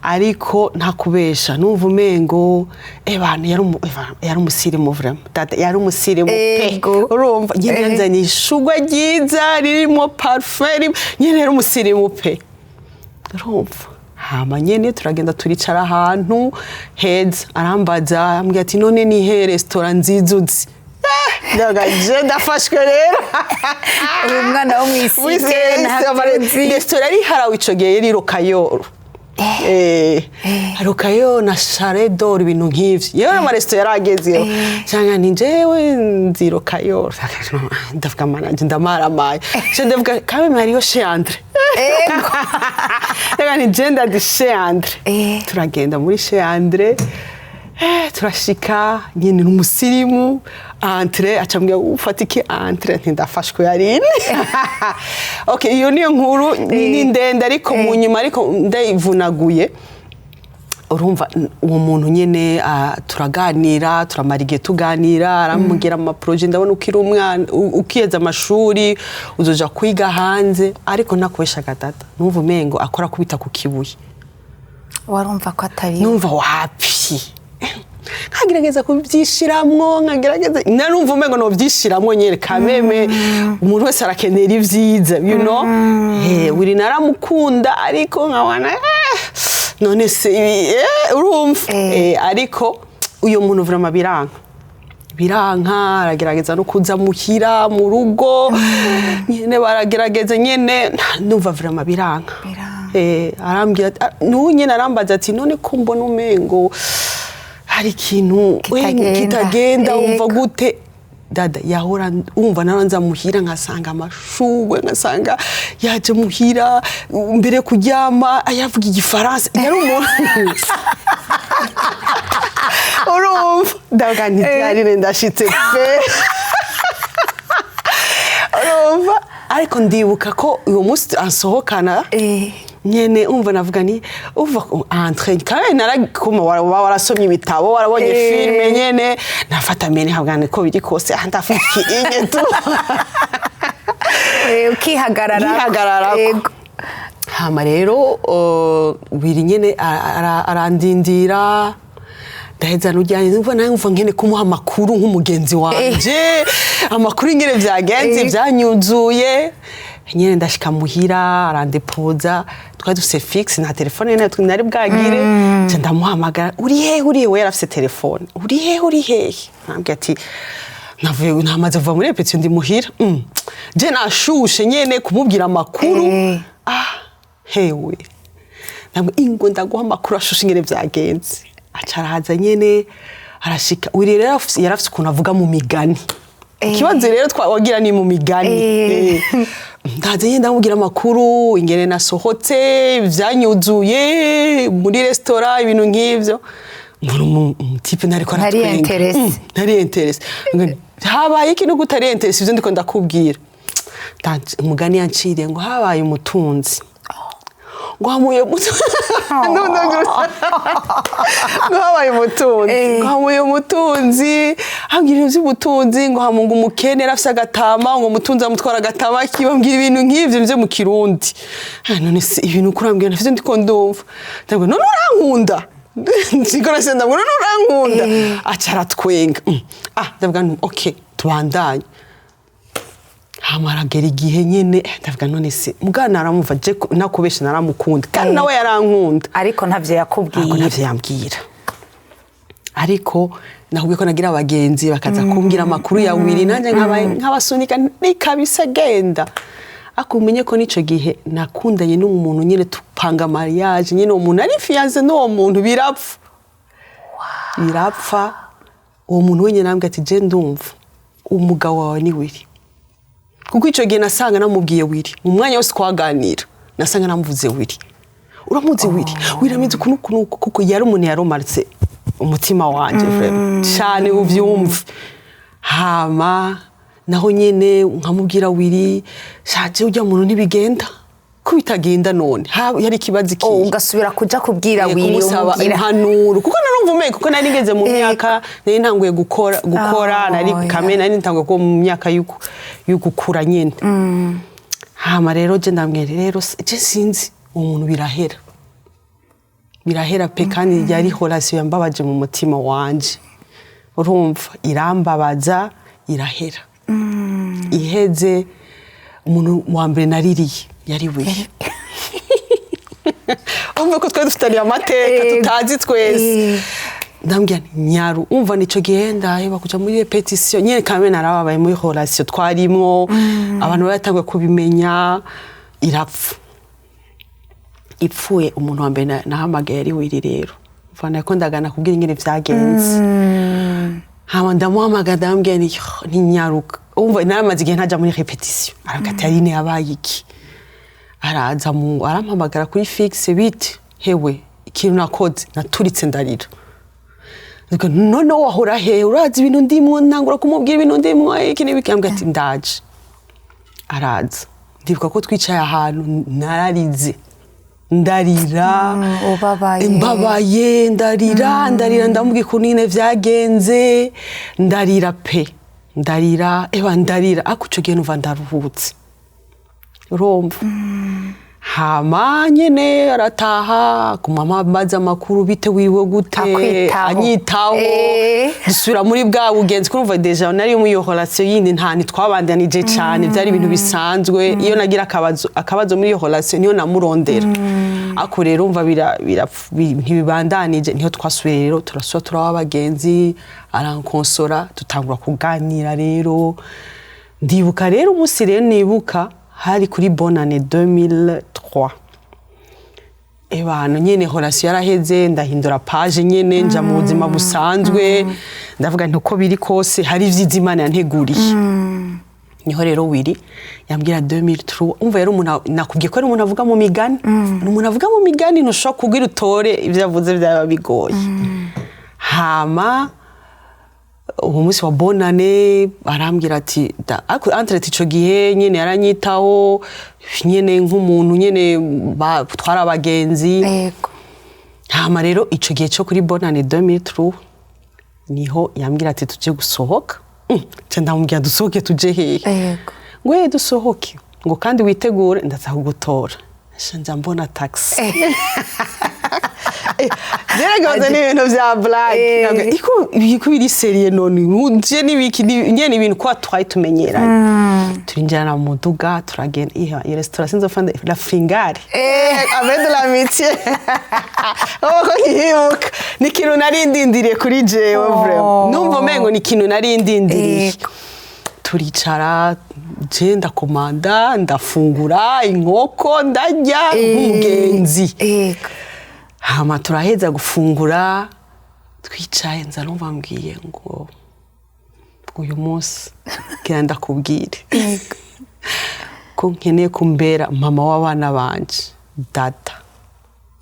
Ariko ntakubesha, numva umengo, ebana, yari umusirimu vraiment, dada yari umusirimu pe. Urumva nyine yanzanye ishugwe ryiza ririmo parfum, nyine yari umusirimu pe. Urumva, hama nyene turagenda, turicara ahantu heza, arambaza, ambwira ati: "None ni he resitora nziza uzi?" Ndavuga je ndafashwe rero. Uri umwana wo mw'isite, ntabyo. Resitora yari iharawe ico gihe yari Rokayoro, Rokayoro na Chalet d'Or, ibintu nk'ivyo. Yewe, amaresitora yaragezeho cyangwa ni jewe nzi Rokayoro. Ndavuga mana nje ndamaramaye, je ndavuga kabe hariyo Chez André. Reka ni je ndadi Chez André. Turagenda muri Chez André, turashika nyine n'umusirimu, entrée, acambwira: "Ufata iki entrée?" Nti: "Ndafashwe yarine." Okay, iyo niyo nkuru, ni ndende, ariko mu nyuma, ariko ndayivunaguye. Urumva uwo muntu nyine, turaganira, turamara igihe tuganira, arambwira ama projets: "Ndabona ukiri umwana, ukiyeza amashuri uzoja kwiga hanze." Ariko ntakubeshaga data, numva umengo akora kubita ku kibuye. Warumva ko atari Numva wapi, nkagerageza kubyishiramwo, nkagerageza, narumva umengo novyishiramwo nyene. Kameme umuntu wese arakenera ivyiza. Wiri naramukunda, ariko nkabona, none se ibi, urumva. Ariko uyo muntu vraiment biranka, biranka, aragerageza no kuza muhira mu rugo nyene, baragerageza nyene, numva vraiment biranka. Biranka. Arambwira n'ubu nyene arambaza ati: "None ko mbona umengo hari ikintu Kitagenda. kitagenda, wumva gute?" Dada yahora, wumva naranza muhira nkasanga amashugwe, nkasanga yaje muhira mbere yo kuryama ayavuga igifaransa, yari umuntu, urumva, ndavuga nti byarire, ndashitse pe. Urumva, ariko ndibuka ko uwo munsi ansohokana nyene, umva navuga ni uva entre kandi narakuma warasomye ibitabo, warabonye filme nyene, nafata mene nkavuga ko biri kose, ah, ndafuka inye tu. Ukihagarara. Nkihagararako. Hama rero biri nyene arandindira, ndaheza nujyanye, numva nawe numva nkene kumuha amakuru nk'umugenzi wanje, amakuru ingene vyagenze, vyanyuzuye nyene. Ndashika muhira, arandepoza, twari dufise fixe, nta telefone nyene nari bwagire. Nca ndamuhamagara: "Uri hehe? Uri hehe?" We yari afise telefone. "Uri hehe? Uri hehe?" Nambwira ati: "Navuye, namaze kuva muri répétition, ndi muhira." Je nashushe nyene kumubwira amakuru. Ah hewe, ntabwo ingo ndaguha amakuru ashushe ingene vyagenze. Aca araza nyene, arashika. Uri rero yari afise ukuntu avuga mu migani. Ikibazo rero twawagira ni mu migani. Ndaza nyene ndamubwira amakuru ingene nasohotse, vyanyuzuye muri resitora, ibintu nk'ivyo. Mbona umutipe ntariko Ntari aratwenga. intéressé. Ntari intéressé. Habaye iki nuko utari intéressé ivyo ndiko ndakubwira? Umugani yanciriye ngo habaye umutunzi, ngo hamuye ngo habaye umutunzi, ngo hamuye umutunzi, ambwira ibintu by'ubutunzi, ngo hamunga umukene yari afise agatama, ngo umutunzi amutwara agatama kiwe, ambwira ibintu nk'ivyo byo mu Kirundi. Ah, none se ibintu kurambwira ntavyo ndiko ndumva? Ndabwo none urankunda? Nziko nase ndabwo none urankunda? Aca aratwenga. Ah, ndavuga nti okay, tubandanye. Hama aragera igihe nyene, ndavuga none se mugana naramumva je nakubesha naramukunda kandi nawe yarankunda. Ariko ntavyo Ntabwo yakubwiye. Ntavyo yambwira, ariko nakubwiye ko nagira abagenzi bakaza kumbwira amakuru ya Wiri, nanjye nkabasunika ni kabisa genda. Ariko umenye ko n'ico gihe nakundanye n'umuntu nyine, tupanga mariage nyine, uwo muntu ari fiancé n'uwo muntu, birapfa, birapfa. Uwo muntu wenyine arambwira ati je ndumva umugabo wawe ni Wiri, kuko ico gihe nasanga namubwiye Wiri mu mwanya wose twaganira, nasanga namuvuze Wiri, uramuzi Wiri, Wiri ameze ukuntu ukuntu, kuko yari umuntu yaromaritse umutima wanje vraiment cyane, uvyumve. Hama naho nyene nkamubwira Wiri, shaje ujya muntu ntibigenda, ko bitagenda none yari ikibazo ikihe? Oh, ugasubira kuja kubwira Wiri, kumusaba umubwira. impanuro, kuko narumva umengo kuko nari ngeze mu myaka nari ntanguye gukora, nari kame nari ntanguye kuba mu myaka y'ugukura nyene. Hama rero je ndamwira rero je sinzi uwo muntu, birahera, birahera pe. Kandi yari relation yambabaje mu mutima wanje, urumva irambabaza, irahera. Iheze, umuntu wa mbere naririye yari we. Umva ko twari dufitaniye amateka tutazi twese. Ndambwira nti nyaru, umva nico gihe ndaheba kuja muri répétition nyene kame, narababaye muri relation twarimwo, abantu baratanguye kubimenya, irapfa. Ipfuye, umuntu wa mbere nahamagaye ari Wiri. Rero umva nako ndagana kubwira ingene vyagenze. Hama ndamuhamagara, ndamubwira nti "Yo, ntinyaruka, umva naramaze igihe ntaja muri répétition." Aravuga ati Aline, yabaye iki? Araza mu arampamagara kuri fixe, bite hewe, ikintu nakoze naturitse ndarira. Ndavuga, none wahora he? Urazi ibintu ndimwo? Ntangura kumubwira ibintu ndimwo, iki n'ibiki. Ambwira ati ndaje. Araza, ndibuka ko twicaye ahantu, nararize, ndarira. Ubabaye. Mbabaye, ndarira, ndarira, ndamubwira ukuntu nyine vyagenze, ndarira pe, ndarira, ewa ndarira. Ariko ico gihe numva ndaruhutse, urumva. Hama nyene arataha, guma ambaza amakuru, bite wiwe, gute. Akwitaho. Anyitaho. Dusubira muri bwa bugenzi, kurumva déjà nari muri iyo relation yindi, nta ntitwabandanije cyane, byari ibintu bisanzwe. Iyo nagira akabazo muri iyo relation niyo namurondera. Ariko rero umva ntibibandanije, niho twasubiye rero, turasubira turaba abagenzi, arankonsora, dutangura kuganira. Rero ndibuka rero umunsi rero nibuka hari kuri bonane 2003. Ebano nyene relation yaraheze, ndahindura page nyene, nja mu buzima busanzwe. Ndavuga nti uko biri kose hari ivyiza Imana yanteguriye. Niho rero Wiri yambwira 2003. Umva yari umuntu, nakubwiye ko ari umuntu avuga mu migani, ni umuntu avuga mu migani, ntushobora kubwira utore ivyo avuze, byaba bigoye. Hama uwo munsi wa bonane arambwira ati ariko entre ico gihe nyene yaranyitaho nyene nk'umuntu nyene twari abagenzi. Hama rero ico gihe cyo kuri bonane 2003 niho yambwira ati tuje gusohoka. Nca ndamubwira dusohoke tuje hehe? Ngo ye dusohoke, ngo kandi witegure ndaza kugutora. Nca nja mbona taxi Geragaza n'ibintu vya blague. Iko iko biri sérieux none nje n'ibiki nyene ibintu kwa twari tumenyeranye. Turinjirana mu muduga, turagenda iya iyo restaurant sinzofanda, la Fringale avec de l'amitié. Oh, ko nkibuka ni ikintu nari ndindiriye kuri jewe vraiment, numva umengo ni ikintu nari ndindiriye. Turicara, je ndakomanda, ndafungura inkoko, ndarya nk'umugenzi. Hama turaheza gufungura, twicaye, nza numva mbwiye ngo uyu munsi ngira ndakubwire ko nkeneye kumbera mama w'abana banje, dada.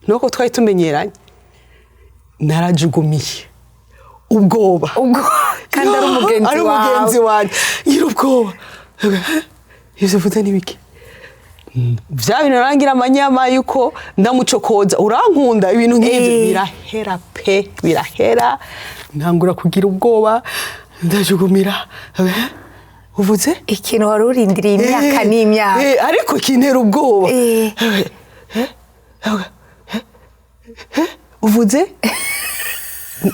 Nuko twari tumenyeranye. Narajugumiye ubwoba. Ubwo kandi ari umugenzi ari wawe. Umugenzi wanjye, ngira ubwoba. Ivyo uvuze ni biki? Vya bintu narangira amanyama yuko ndamucokoza, urankunda, ibintu nk'ivyo, birahera pe, birahera. Ntangura kugira ubwoba, ndajugumira. Uvuze ikintu wari urindiriye imyaka n'imyaka. Ariko kintera ubwoba. Uvuze,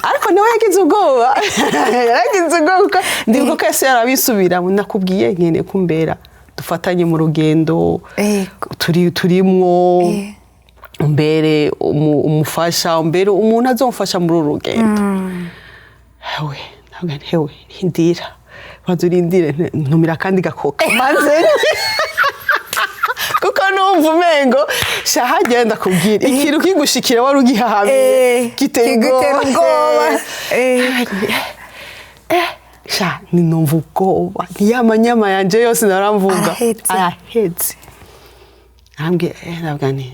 ariko nawe yagize ubwoba, yaragize ubwoba, kuko ndibuka ko yese yarabisubira: "Nakubwiye nkeneye kumbera dufatanye mu rugendo turi turimwo, umbere umufasha, umbere umuntu azomfasha muri uru rugendo." Hewe, ntabwo hewe, ndindira, banza urindire, ntumira kandi gakoka maze, kuko numva umengo shahagenda kubwira ikintu kigushikira wari ugihahamiye, giteye kigutera ubwoba. Sha, ninumva ubwoba, ntiyamanyama yanje yose naramvuga Arahetse. Arahetse. Arambwiye, ndavuga nti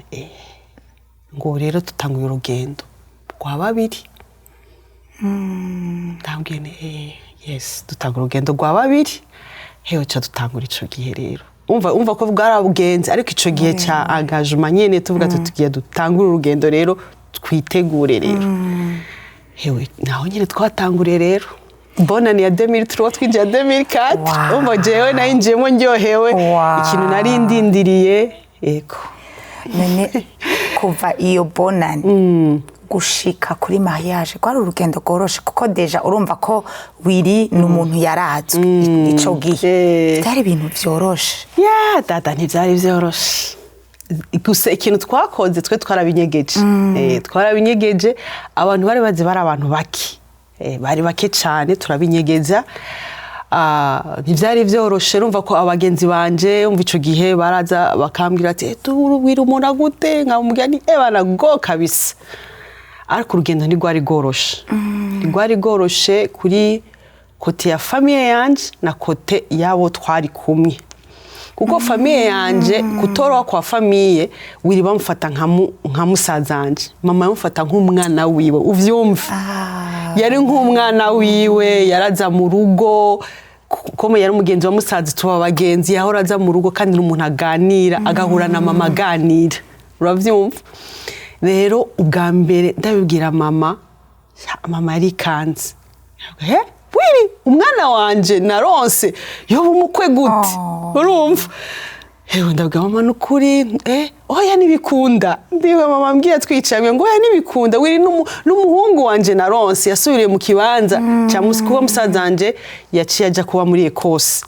ngo rero tutanguye urugendo rwa babiri. Ndambwiye nti yes, dutanga urugendo rwa babiri. Hewe, ca dutangura ico gihe rero, umva ko bwarabugenze, ariko ico gihe ca engagement nyene, tuvuga tuti tugiye dutangure urugendo rero, twitegure rero. Hewe, naho nyene twatanguriye rero bonani ya 2003, twinjiye 2004. Umva, jewe nayinjiyemo ndyohewe, ikintu nari ndindiriye, yego. None kuva iyo bonani gushika kuri mariage rwari urugendo rworoshe? Kuko déjà urumva ko Willy ni umuntu yarazwe ico gihe, byari ibintu vyoroshe? Ya dada, ntibyari byoroshe. Gusa ikintu twakoze, twe twarabinyegeje. Twarabinyegeje, abantu bari bazi bari abantu bake. Bari bake cyane, turabinyegeza. Ntibyari byoroshe. Urumva ko abagenzi banje, umva, ico gihe baraza bakambwira ati: "Turubwira umuntu agute?" Nkamubwira ni ebana go kabisa. Ariko urugendo ntirwari rworoshe, ntirwari rworoshe kuri côté ya famille yanje na côté y'abo twari kumwe, kuko famille yanje, kutoroha kwa famille, Willy bamufata nka musaza wanje, mama yamufata nk'umwana wiwe, uvyumve, yari nk'umwana wiwe. Yaraza mu rugo, kuko yari umugenzi wa musaza, tuba abagenzi, yahora aza mu rugo kandi n'umuntu aganira, agahura na mama aganira, uravyumva. Rero ubwa mbere ndabibwira mama, mama yarikanze: "He, Willy umwana wanje naronse yoba umukwe gute?" Urumva, hewe, ndabwira mama: "Nukuri, oya, ntibikunda." Ndiwe mama ambwiye twicaye ngo: "Oya, ntibikunda, Willy n'umuhungu wanje naronse yasubiriye mu kibanza cya kuba musaza wanje yaciye aja kuba muri Ekose."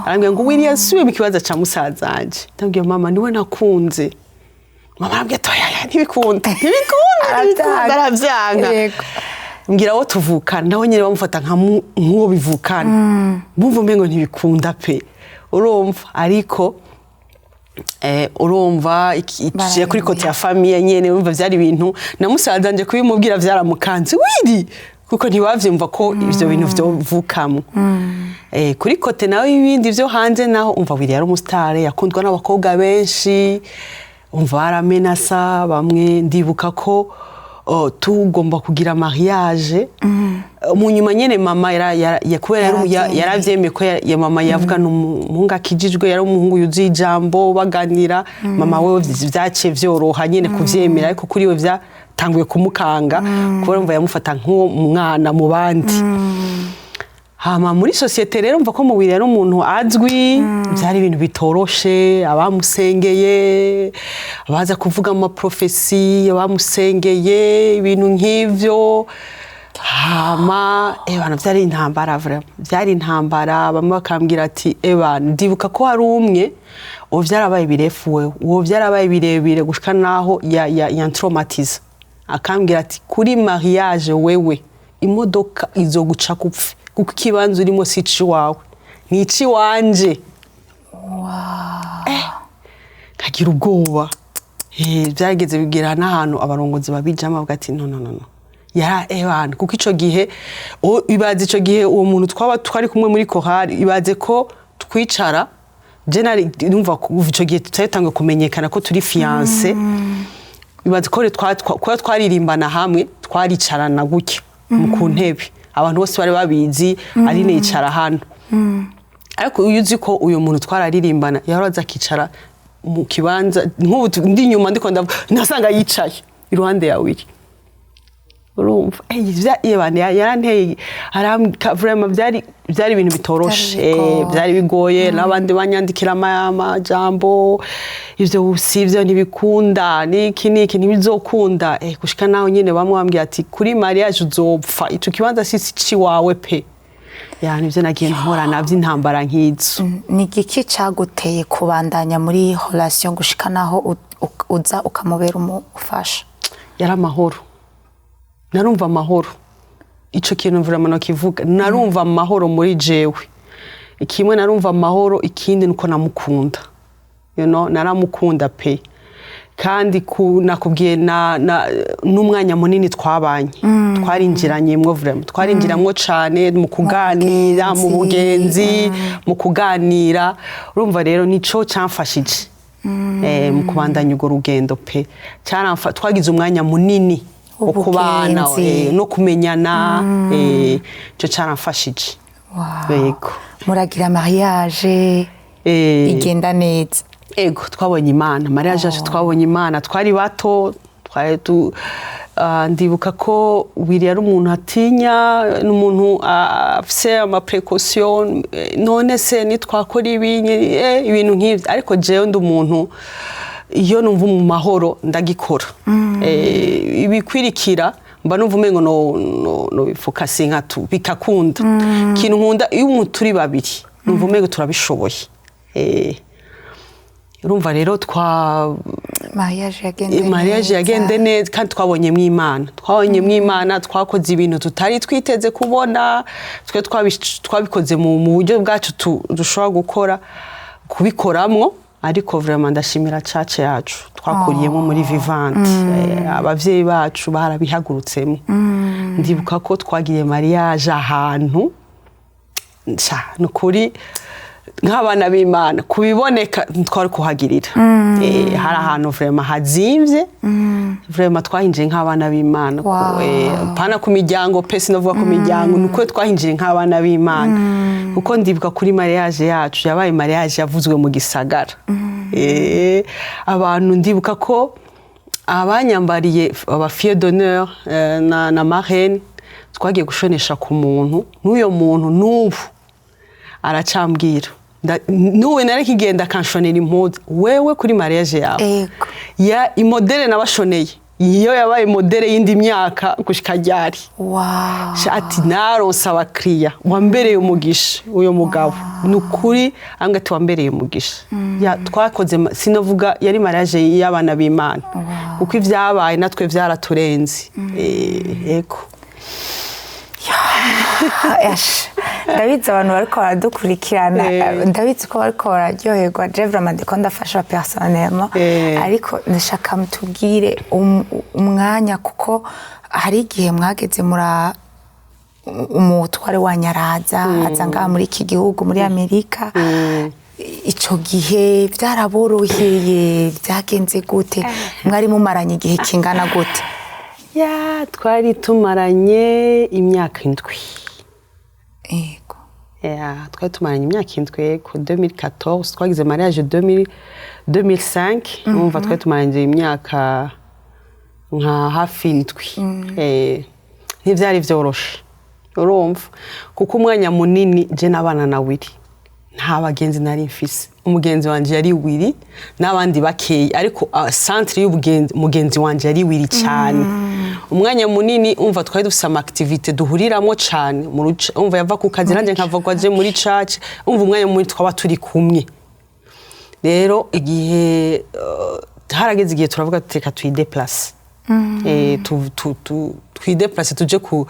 Arambwira ngo Willy yasubiye mu kibanza cya musaza wanje. Ndabwira mama: "Niwe nakunze." Mama arambwira ati: "Oya, ntibikunda, ntibikunda, ntibikunda." Arabyanga. Mbwira abo tuvukana, nawe nyine bamufata nk'uwo bivukana, bumva umengo ntibikunda pe. Urumva, ariko urumva tugiye kuri côté ya famille nyene, urumva vyari ibintu na musaza nje kubimubwira vyaramukanze Willy, kuko ntibavyumva ko ivyo bintu vyovukamwo. Kuri côté nawe ibindi vyo hanze naho, umva, Willy yari umusitare, yakundwa n'abakobwa benshi, umva, baramenasa bamwe. Ndibuka ko tugomba kugira mariage mu nyuma nyene, mama kubera Yaravyemeye. Yaravyemeye ko ya mama yavuga ni umuhungu akijijwe, yari umuhungu yuzuye ijambo, baganira. Mama we vyaciye vyoroha nyene kuvyemera, ariko kuri we vyatanguye kumukanga, kubera umva yamufata nk'uwo mwana mu bandi. Hama muri société rero, mva ko mubiri yari umuntu azwi, byari ibintu bitoroshe. Abamusengeye, abaza kuvuga ama prophéties, abamusengeye, ibintu nk'ivyo. Hama ebana, byari intambara vraiment, byari intambara. Bamwe bakambwira ati eba, ndibuka ko hari umwe uwo byarabaye birefu, wewe uwo byarabaye birebire gushika naho ya yantraumatiza, akambwira ati: "Kuri mariage wewe imodoka izoguca kupfe, kuko ikibanza urimo si iciwawe, ni iciwanje." Nkagira ubwoba. Byarageze bigera n'ahantu abarongozi babijamo, bavuga ati: "No, no, no, no." Yara ebana, kuko ico gihe ibaze ico gihe uwo muntu twaba twari kumwe muri korali, ibaze ko twicara, je nari numva kuva ico gihe tutari kumenyekana ko turi fiancé. Ibaze ko kuba twaririmbana hamwe, twaricarana gutya mu ku ntebe, abantu bose bari babizi, Aline yicara hano. Ariko iyo uzi ko uyu muntu twararirimbana yahora aza akicara mu kibanza nk'ubu ndi inyuma, ndiko ndavuga, nasanga yicaye iruhande yawe iri. Urumva, yaranteye vraiment, byari ibintu bitoroshe. Byari bigoye. Byari bigoye, n'abandi banyandikira amajambo: "Ivyo si ivyo, ntibikunda, niki niki, ntibizokunda." Gushika naho nyine bamwe bambwiye ati: "Kuri mariage uzopfa, ico kibanza si ciwawe pe." Ya, nivyo nagiye mpora navyo, intambara nk'izo. Ni igiki caguteye kubandanya muri relation gushika naho uza ukamubera umufasha? Yari amahoro, narumva amahoro. Ico kintu vraiment nokivuga, narumva amahoro muri jewe. Kimwe, narumva amahoro. Ikindi nuko namukunda, naramukunda pe. Kandi nakubwiye na n'umwanya munini twabanye, twarinjiranyemwo vraiment, twarinjiramwo cane mu kuganira, mu bugenzi, mu kuganira. Urumva rero nico camfashije mu kubandanya urwo rugendo pe. Twagize umwanya munini wo kubana, Ubugenzi. no kumenyana, ico caramfashije. Yego. Muragira mariage, igenda neza? Ego, twabonye Imana. Mariage yacu twabonye Imana. Twari bato, twari tu ndibuka ko Willy yari umuntu atinya, ni umuntu afise ama précautions: "None se nitwakora ibi?" Ibintu nk'ivyo. Ariko jewe ndi umuntu, iyo numva mu mahoro ndagikora. Ibikwirikira mba numva umengo no bifokasinga tu bikakunda. Ikintu nkunda, iyo umuntu turi babiri numva umengo turabishoboye. Urumva rero twa Mariage yagenze mariage neza. Yagenze neza, kandi twabonyemo Imana, twabonyemo Imana. Twakoze ibintu tutari twiteze kubona. Twe twabikoze mu buryo bwacu dushobora gukora kubikoramwo. Ariko vraiment ndashimira church yacu twakuriyemo muri Vivante. Abavyeyi bacu barabihagurutsemo. Ndibuka ko twagiye mariage ahantu nca, ni ukuri nk'abana b'Imana kubiboneka twari kuhagirira. Hari ahantu vraiment hazimvye, vraiment twahinjiye nk'abana b'Imana. Pana ku miryango pe, sinavuga ku miryango, ni ukuri twahinjiye nk'abana b'Imana. Kuko ndibuka kuri mariage yacu, yabaye mariage yavuzwe mu gisagara. Abantu, ndibuka ko abanyambariye, aba fille d'honneur na marraine, twagiye gushonesha ku muntu, n'uyo muntu n'ubu aracambwira. N'ubu nari kigenda akanshonera impuzu: "Wewe kuri mariage yawe." Ya i modèle nabashoneye, iyo yabaye modèle y'indi myaka gushika ryari. Ati: "Naronse abakiriya, wambereye umugisha." Uyo mugabo ni ukuri ambwira ati: "Wambereye umugisha." Ya, twakoze sinovuga, yari mariage y'abana b'Imana, kuko ibyabaye natwe byaraturenze. Ego. Ash, ndabizi abantu bariko baradukurikirana, ndabizi ko bariko bararyoherwa. Je vraiment ndiko ndafasha personnellement, ariko ndashaka mutubwire umwanya, kuko hari igihe mwageze mura umutware wanyu araza, aza ngaha muri iki gihugu, muri Amerika. Ico gihe byaraboroheye? Byagenze gute? Mwari mumaranye igihe kingana gute? Ya, twari tumaranye imyaka 7. Ya, twari tumaranye imyaka 7 ku 2014, twagize mariage 2000, 2005. Urumva twari tumaranye imyaka nka hafi 7. Ntibyari byoroshe, urumva, kuko umwanya munini je n'abana na Willy, nta bagenzi nari mfise. Umugenzi wanje yari Willy n'abandi bakeyi, ariko centre y'ubugenzi, mugenzi wanje yari Willy cyane. Umwanya munini, umva, twari dufise ama activité duhuriramo cyane mu umva, yava ku kazi nanjye nkava kwa je muri church. Umva, umwanya munini twaba turi kumwe. Rero igihe harageze igihe turavuga tuti: "Reka twideplace, twideplace tuje ku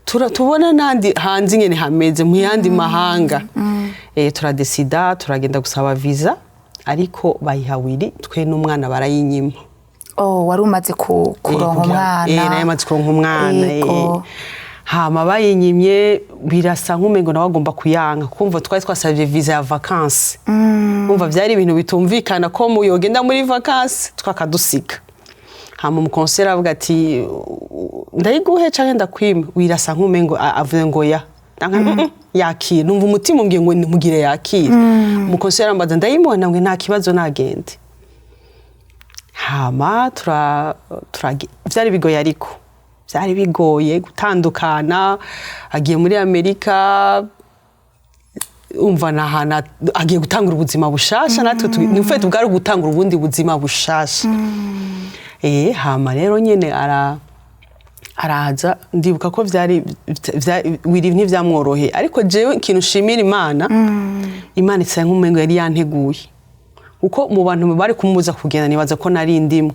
tubona n'andi hanze ingene hameze mu yandi mahanga." Turadesida, turagenda gusaba visa, ariko bayiha Willy, twe n'umwana barayinyima. Oh, wari umaze kuronka umwana? Nawe maze kuronka umwana. Hama bayinyimye, birasa nk'umengo nawe agomba kuyanga, kumva twari twasabye visa ya vacances. Umva, byari ibintu bitumvikana ko muyogenda muri vacances twakadusiga. Hama umu conseiller avuga ati: "Ndayiguhe canke ndakwime?" Wirasa nk'umengo avuze ngo ya. Ndanga, yakira." Numva umutima umbwiye ngo nimugire yakire. Umu conseiller arambaza: "Ndayimuha?" Namwe nta kibazo, nagende. Hama vyari bigoye, ariko vyari bigoye gutandukana, agiye muri Amerika, umva ni ahantu agiye gutangura ubuzima bushasha. Natwe ni ufite bwari gutangura ubundi buzima bushasha. Hama rero nyene araza. Ndibuka ko vyari wiri ntivyamworoheye, ariko jewe ikintu nshimira Imana, Imana isa nk'umengo yari yanteguye, kuko mu bantu bari kumubuza kugenda nibaza ko nari ndimo.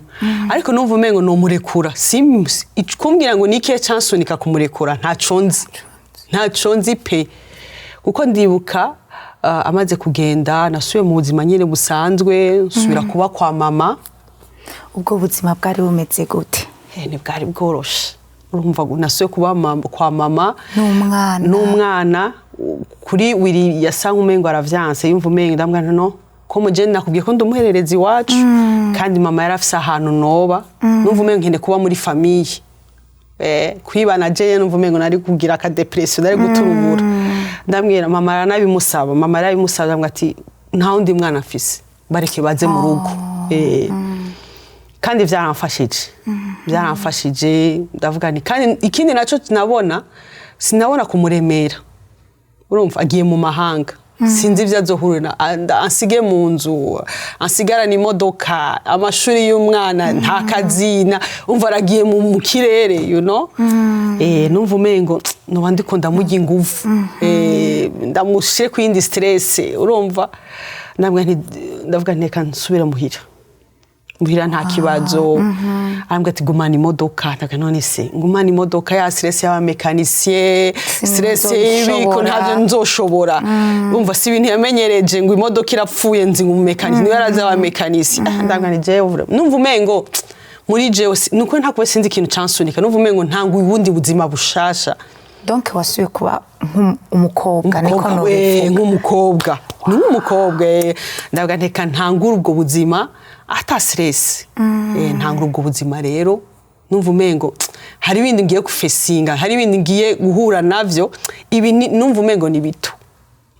Ariko numva umengo nomurekura. Kumbwira ngo n'ikihe cansunika kumurekura, ntaco nzi, ntaco nzi pe. Kuko ndibuka amaze kugenda nasubiye mu buzima nyine busanzwe, nsubira kuba kwa mama. Ubwo buzima bwari bumeze gute? Ntibwari bworoshe. Urumva ngo nasubiye kuba kwa mama n'umwana. N'umwana. Kuri wiri yasa nk'umengo aravyanse, yumva umengo ndambwira no ko muje nakubwiye ko ndumuherereza iwacu, kandi mama yari afise ahantu noba. Numva umengo nkeneye kuba muri famille. Kwibana jewe numva umengo nari kugira aka dépression, nari guturubura. Ndambwira mama, aranabimusaba, mama yarabimusaba, ndambwira ati: "Nta wundi mwana afise, bareke baze mu rugo." Kandi byaramfashije, byaramfashije. Ndavuga nti kandi ikindi nacyo nabona, sinabona kumuremera. Urumva agiye mu mahanga, sinzi ibyo azohurira, ansige mu nzu, ansigarana imodoka, amashuri y'umwana, nta kazi, umva aragiye mu kirere. Numva umengo noba ndiko ndamurya inguvu, ndamushire ku yindi stress. Urumva ndavuga nti reka nsubire muhira, muhira nta kibazo. Arambwira ati: "Gumana imodoka." Ndaga: "None se ngumana imodoka, ya stress y'aba mécanicien, stress y'ibiko, ntabyo nzoshobora." Umva si ibintu yamenyereje, ngo imodoka irapfuye, nzi ngo umu mécanicien niwe yarazi aba mécanicien. Ndavuga nti jewe numva umengo muri jewe nuko ntakuba, sinzi ikintu cansunika, numva umengo ntanga ubundi buzima bushasha. Donc wasubiye kuba nk'umukobwa, niko Umukobwa, nobivuga? Nk'umukobwa, ni nk'umukobwa. Ndavuga nteka ntangure ubwo buzima ata stress. Ntangure ubwo buzima rero, numva umengo hari ibindi ngiye gufesinga, hari ibindi ngiye guhura navyo. Ibi numva umengo ni bito.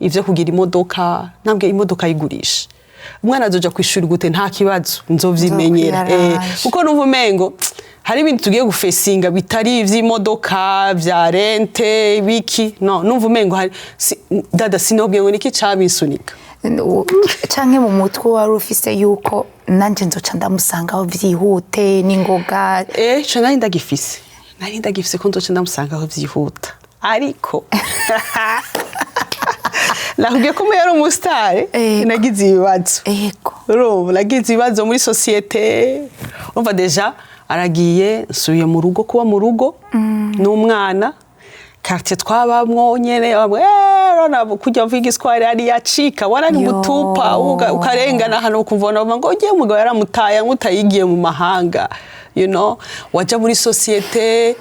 Ivyo kugira imodoka, ntabwo imodoka yigurisha, umwana azoja ku ishuri gute? Nta kibazo, nzovyimenyera. Nzokwiyaranja. Kuko numva umengo hari ibindi tugiye gufesinga bitari ivy'imodoka, vya rente, biki. No numva umengo hari dada, sinobwiye ngo niki cabinsunika. Canke mu mutwe wari ufise yuko nanje nzoca ndamusangaho vyihute n'ingoga? Ico nari ndagifise, nari ndagifise ko nzoca ndamusangaho vyihuta, ariko nakubwiye ko yari umusitari. Nagize ibibazo. Urumva nagize ibibazo muri société. Urumva déjà aragiye, nsubiye mu rugo, kuba mu rugo n'umwana, quartier twabamwo nyene bamwe, urabona kujya uvuga igiswahili yari yacika warari Yo. mutupa ukarengana ahantu ukumva bavuga ngo ugiye umugabo yaramutaye, amutaye igiye mu mahanga. Waja muri société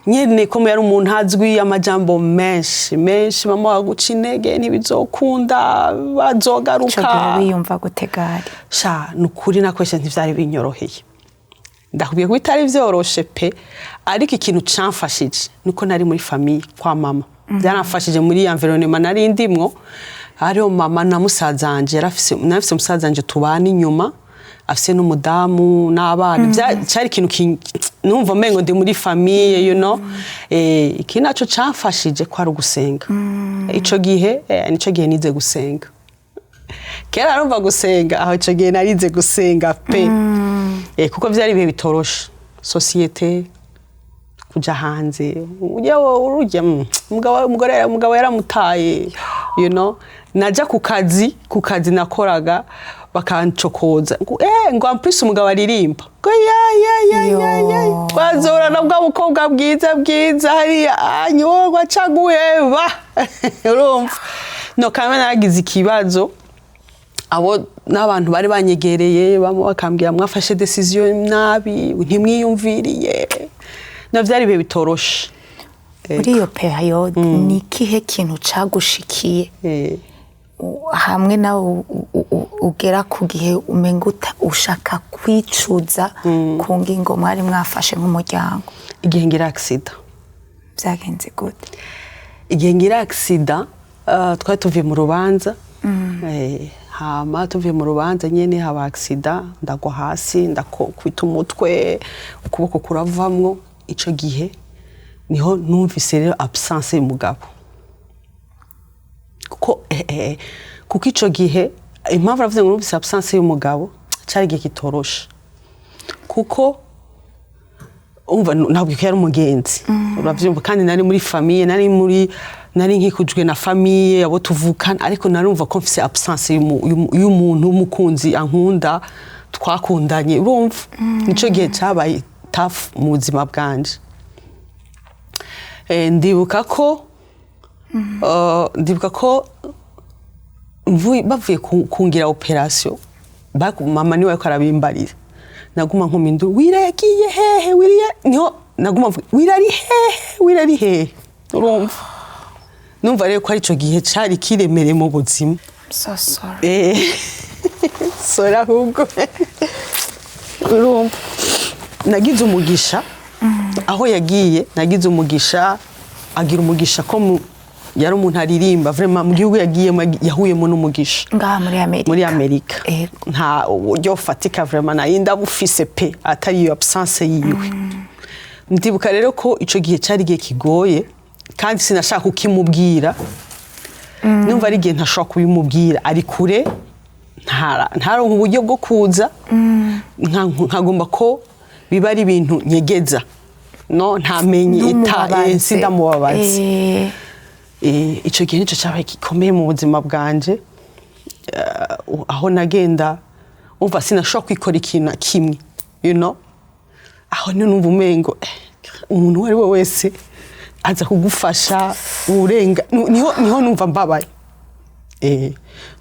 nyene ko yari umuntu azwi, amajambo menshi menshi, mama waguca intege, ntibizokunda, Ico bazogaruka. gihe wiyumva gute gari? Sha, ni ukuri nakoresha ntivyari binyoroheye, ndakubwiye ko bitari vyoroshe pe. Ariko ikintu camfashije nuko nari muri famille kwa mama. Byaramfashije muri environnement nari ndimwo, hariho mama na musaza wanje. Yarafise, narafise musaza wanje tubana inyuma, afise n'umudamu n'abana. Cari ikintu numva umengo ndi muri famille. Iki naco camfashije ko ari ugusenga. Ico gihe nico gihe nize gusenga. Kera arumva gusenga, aho ico gihe narize gusenga pe. Kuko vyari ibihe bitoroshe, société, kuja hanze, ujya urujya umugabo, umugore, umugabo yaramutaye. Naja ku kazi, ku kazi nakoraga bakancokoza ngo ngo en plus umugabo aririmba, ngo ya ya ya ya ya. Yo. Twazora na bwa bukobwa bwiza bwiza hariya anyo wacaguheba. Urumva no kamwe naragize ikibazo, abo n'abantu bari banyegereye bamwe bakambwira: "Mwafashe décision nabi, ntimwiyumviriye." No vyari ibihe bitoroshe. Muri iyo période ni ikihe kintu cagushikiye hamwe nawe Ugera ku gihe umenga ushaka kwicuza ku ngingo mwari mwafashe nk'umuryango? Igihe ngira accident. Byagenze gute? Igihe ngira accident, twari tuvuye mu rubanza. Hama tuvuye mu rubanza nyene haba accident, ndagwa hasi, ndakubita umutwe, ukuboko kuravamwo. Ico gihe niho numvise rero absence y'umugabo, kuko ico gihe, impamvu navuze ngo numvise absence y'umugabo, cari igihe kitoroshe, kuko umva ntabwo yari umugenzi, uravyumva, kandi nari muri famille, nari nkikujwe na famille, abo tuvukana, ariko narumva ko mfise absence y'umuntu w'umukunzi ankunda, twakundanye, urumva. Nico gihe cabaye tough mu buzima bwanje. Ndibuka ko bavuye kungira opération, mama niwe ariko arabimbarira, naguma nkoma induru: "Wira yagiye hehe? Wira?" Niho naguma mvuga: "Wira ari hehe? Wira ari hehe?" Urumva, numva rero ko ari ico gihe cari kiremereye mu buzima. I'm so sorry. Sorry ahubwo. Urumva, nagize umugisha aho yagiye, nagize umugisha, agira umugisha ko yari umuntu aririmba vraiment. Mu gihugu yagiyemo yahuyemo n'umugisha. Ngaha muri Amerika? Muri Amerika. Nta uburyo fatika vraiment nari ndabufise pe, atari iyo absence yiwe. Ndibuka rero ko ico gihe cari igihe kigoye, kandi sinashaka kukimubwira. Numva ari igihe ntashobora kubimubwira, ari kure, ntaronka uburyo bwo kuza. Nkagomba ko biba ari ibintu nyegeza, no ntamenye ita. Ntumubabaze. Sindamubabaze. Ico gihe nico cyabaye gikomeye mu buzima bwanje. Aho nagenda umva sinashobora kwikora ikintu na kimwe. Aho ni numva umengo umuntu uwo ari we wese aza kugufasha urenga niho numva mbabaye.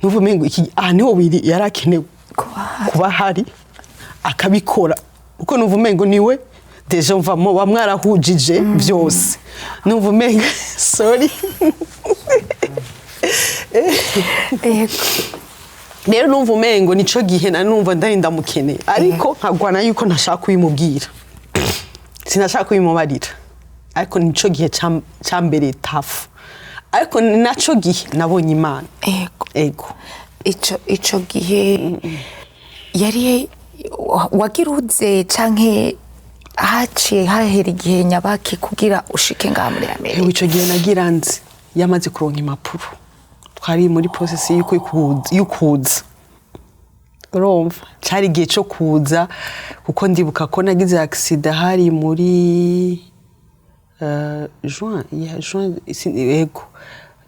Numva umengo iki aha niho wiri yari akenewe Kuba ahari. Kuba ahari akabikora, kuko numva umengo niwe déjà mvamo bamwarahujije byose. Numva umengo, sorry. Rero numva umengo nico gihe nari numva ndari ndamukeneye, ariko nkagwana yuko ntashaka kubimubwira, sinashaka kubimubarira. Ariko nico gihe cambereye tough, ariko ni naco gihe nabonye Imana. Ego. Ico gihe yari wagira uze canke haciye hahera igihe nyabaki kugira ushike ngaha muri Amerika? Ewe, ico gihe nagira nzi yamaze kuronka impapuro, twari muri process y'uko y'ukuza. Urumva, cari igihe co kuza, kuko ndibuka ko nagize accident hari muri juin, ya juin, yego,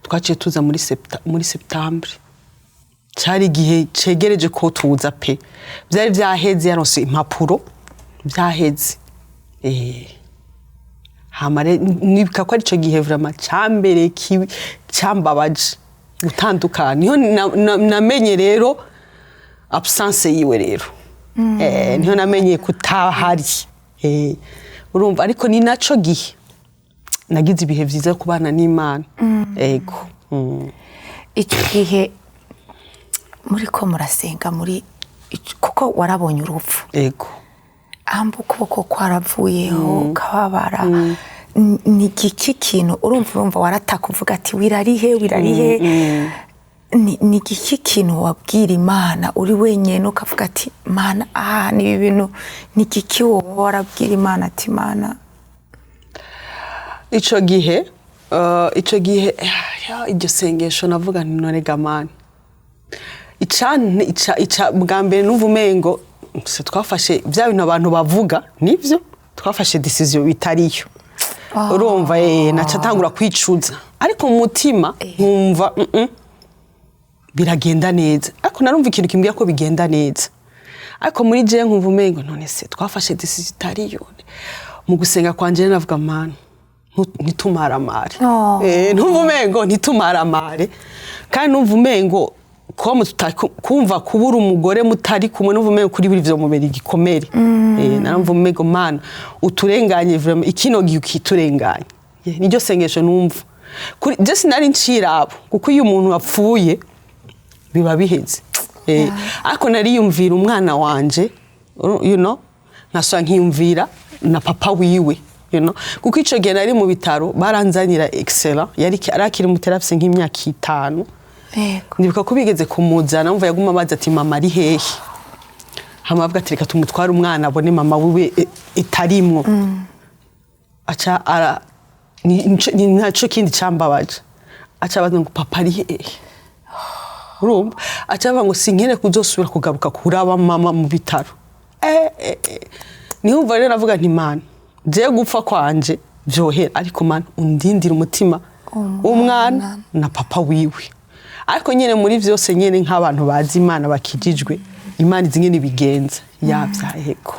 twaciye tuza muri septembre. Cari igihe cegereje ko tuza pe, vyari vyaheze, yaronse impapuro vyaheze. Hama nibuka ko arico gihe vraiment cambere kibi cambabaje gutandukana. Niho namenye rero absence yiwe rero. Niho namenye kutahari. Urumva, ariko ni naco gihe nagize ibihe vyiza kubana n'Imana. Ego. Icyo gihe muri ko murasenga muri kuko warabonye urupfu, Ego. amba ukuboko kwaravuyeho, ukababara. Ni igiki kintu urumva warataka uvuga ati: "Wirarihe, wirarihe?" Ni igiki kintu wabwira Imana uri wenyine, ukavuga ati: "Mana, aha ni ibi bintu"? Ni igiki wowe warabwira Imana ati: "Mana"? Ico gihe ya, iryo sengesho navuga nti: "None ga Mana, ica bwa mbere numva umengo se twafashe bya bintu abantu bavuga nivyo, twafashe decision bitariyo." Urumva, naca tangura kwicuza, ariko mu mutima nkumva biragenda neza. Ariko narumva ikintu kimbwira ko bigenda neza, ariko muri je nkumva umengo none se twafashe decision itariyo. Mu gusenga kwanje rero navuga: "Mana, ntitumaramare." Oh. Ntumva umengo ntitumaramare, kandi numva umengo kuba kumva kubura umugore mutari kumwe, numva umengo kuri buri vyo mubera igikomere. Narumva umengo: "Mana, uturenganye vraiment, ikino gihe ukiturenganye." Niryo sengesho numva kuri je, sinari ncirabo, kuko iyo umuntu apfuye biba biheze. Ariko nariyumvira umwana wanje, nkasubira nkiyumvira na papa wiwe, kuko ico gihe nari mu bitaro, baranzanira Excellent, yari arakiri muto, afise nk'imyaka 5. Ndibuka ko bigeze kumuzana, mva yaguma abaza ati: "Mama ari hehe?" Hama avuga ati: "Reka tumutware, umwana abone mama wiwe itarimwo." Aca ara ni naco kindi cambabaje, aca abaza ngo: "Papa ari hehe?" Urumva, aca avuga ngo: "Sinkene kuzosubira kugaruka kuraba mama mu bitaro." Niho rero navuga nti: "Mana, jewe gupfa kwanje vyohera, ariko Mana, undindire umutima w'umwana na papa wiwe." Ariko nyene muri vyose nyene, nk'abantu bazi Imana, bakijijwe, Imana izi nyene ibigenza yavyaheko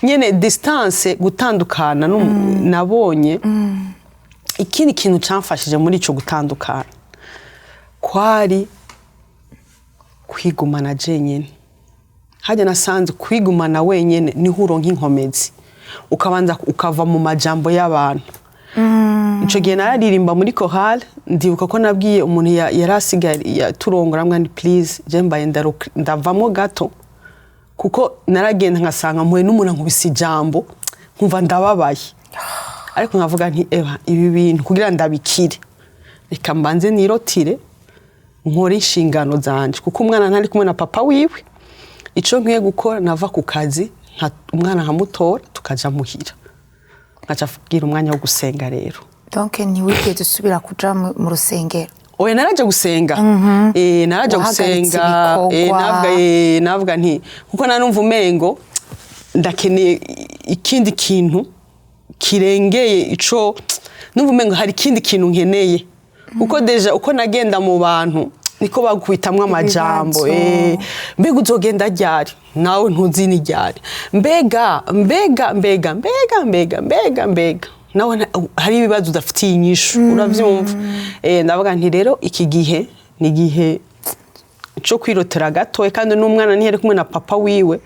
nyene distance, gutandukana nabonye ikindi kintu camfashije muri ico gutandukana kwari kwigumana jenyene. Hajya nasanze kwigumana wenyene niho uronka inkomezi, ukabanza ukava mu majambo y'abantu. Ico gihe nararirimba muri chorale. Ndibuka ko nabwiye umuntu yari asigaye turongora mwani: "Please, je mbaye ndavamo gato," kuko naragenda nkasanga mpuye n'umuntu ankubise ijambo, nkumva ndababaye. Ariko nkavuga nti: "Eba, ibi bintu kugira ndabikire, reka mbanze nirotire, nkore inshingano zanje, kuko umwana ntari kumwe na papa wiwe. Ico nkwiye gukora, nava ku kazi, umwana nkamutora, tukaja muhira, nkaca kugira umwanya wo gusenga." Rero Donc ntiwigeze usubira kuja mu rusengero? Oya, naraje gusenga. Naraje Wahagaritse gusenga. ibikorwa. Navuga nti kuko nanumva umengo ndakeneye ikindi kintu kirengeye ico, numva umengo hari ikindi kintu nkeneye, kuko déjà uko nagenda mu bantu niko baguhitamwo amajambo. Ibibazo. Mbega uzogenda ryari? Nawe ntuzi ni ryari. Mbega, mbega, mbega, mbega, mbega, mbega, mbega, nawe hari ibibazo udafitiye inyishu, uravyumva. Ndavuga nti: "Rero iki gihe ni igihe cyo kwirotera gatoya, kandi n'umwana ntiyari kumwe na papa wiwe."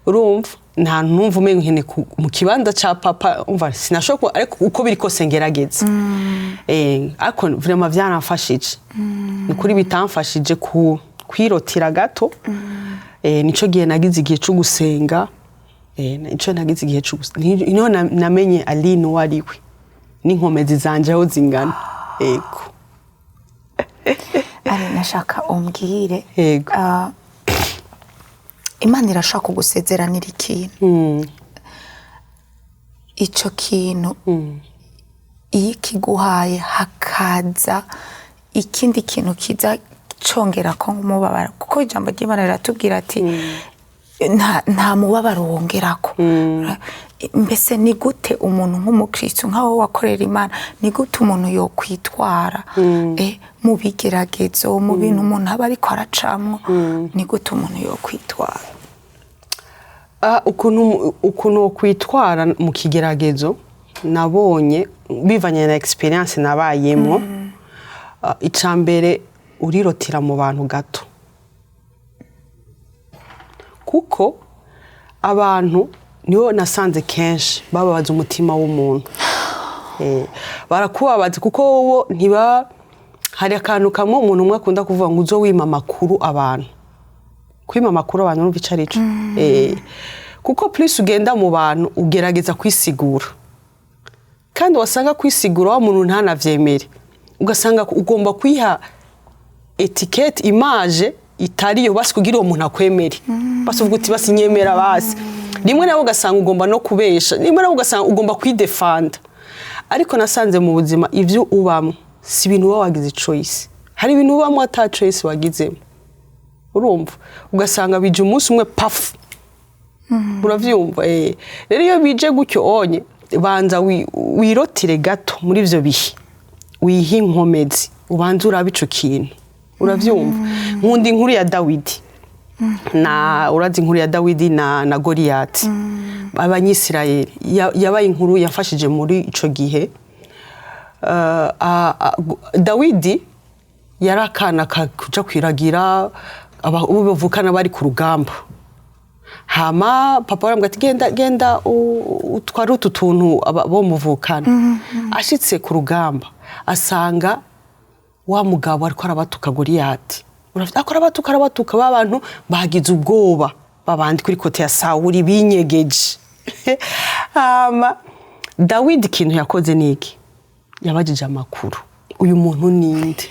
Urumva, nta numva umengo nkene mu kibanza ca papa. Umva, sinashobora ariko uko biri kose ngerageze. Ariko vraiment byaramfashije, ni kuri bitamfashije ku kwirotira gato. Nico gihe nagize igihe cyo gusenga. Nico nagize igihe cyo gusenga, niho namenye Aline uwo ari we n'inkomezi zanje aho zingana. Ego. Ari nashaka umbwire, Yego. Imana irashaka kugusezeranira ikintu. Ico kintu iyo ikiguhaye, hakaza ikindi kintu kiza congera ko nk'umubabaro, kuko ijambo ry'Imana riratubwira ati: Nta mubabaro wongerako." Mbese ni gute umuntu nk'umukristo, nk'aho wakorera Imana, ni gute umuntu yokwitwara mu bigeragezo, mu bintu umuntu aba ariko aracamwo? Ni gute umuntu yokwitwara? Ukuntu kwitwara mu kigeragezo, nabonye bivanye na experience nabayemwo, ica mbere urirotira mu bantu gato, kuko abantu nibo nasanze kenshi bababaza umutima w'umuntu. Barakubabaza kuko wowe ntiba hari akantu kamwe umuntu umwe akunda kuvuga ngo uzo wima amakuru abantu. Kwima amakuru abantu, urumva ico arico? Kuko plus ugenda mu bantu ugerageza kwisigura, kandi wasanga kwisigura wa muntu ntanavyemere, ugasanga ugomba kwiha étiquette, image itariyo, basi kugira uwo muntu akwemere, basi uvuga uti: "Basi nyemera." Basi rimwe nawe ugasanga ugomba no kubesha, rimwe nawe ugasanga ugomba kwidefanda. Ariko nasanze mu buzima ivyo ubamwo si ibintu uba wagize choice. Hari ibintu ubamwo ata choice wagizemo, urumva, ugasanga bije umunsi umwe, pafu, uravyumva. Rero iyo bije gutyo onye, banza wirotire gato muri ivyo bihe, wihe inkomezi, ubanze urabe ico kintu, uravyumva. Nkunda inkuru ya Dawidi na, urazi inkuru ya Dawidi na Goliyati, Abanyisirayeli. Yabaye inkuru yafashije muri ico gihe. Dawidi yari akana kuja kwiragira, abo bavukana bari ku rugamba. Hama papa aramubwira ati: "Genda, genda utware utu tuntu bo muvukana." Ashitse ku rugamba asanga Wa mugabo ariko arabatuka Goliyati. Ariko arabatuka, arabatuka, ba bantu bagize ubwoba, babandi kuri côté ya Sawuli binyegeje. Hama Dawidi ikintu yakoze ni iki? Yabajije amakuru: "Uyu muntu ninde?"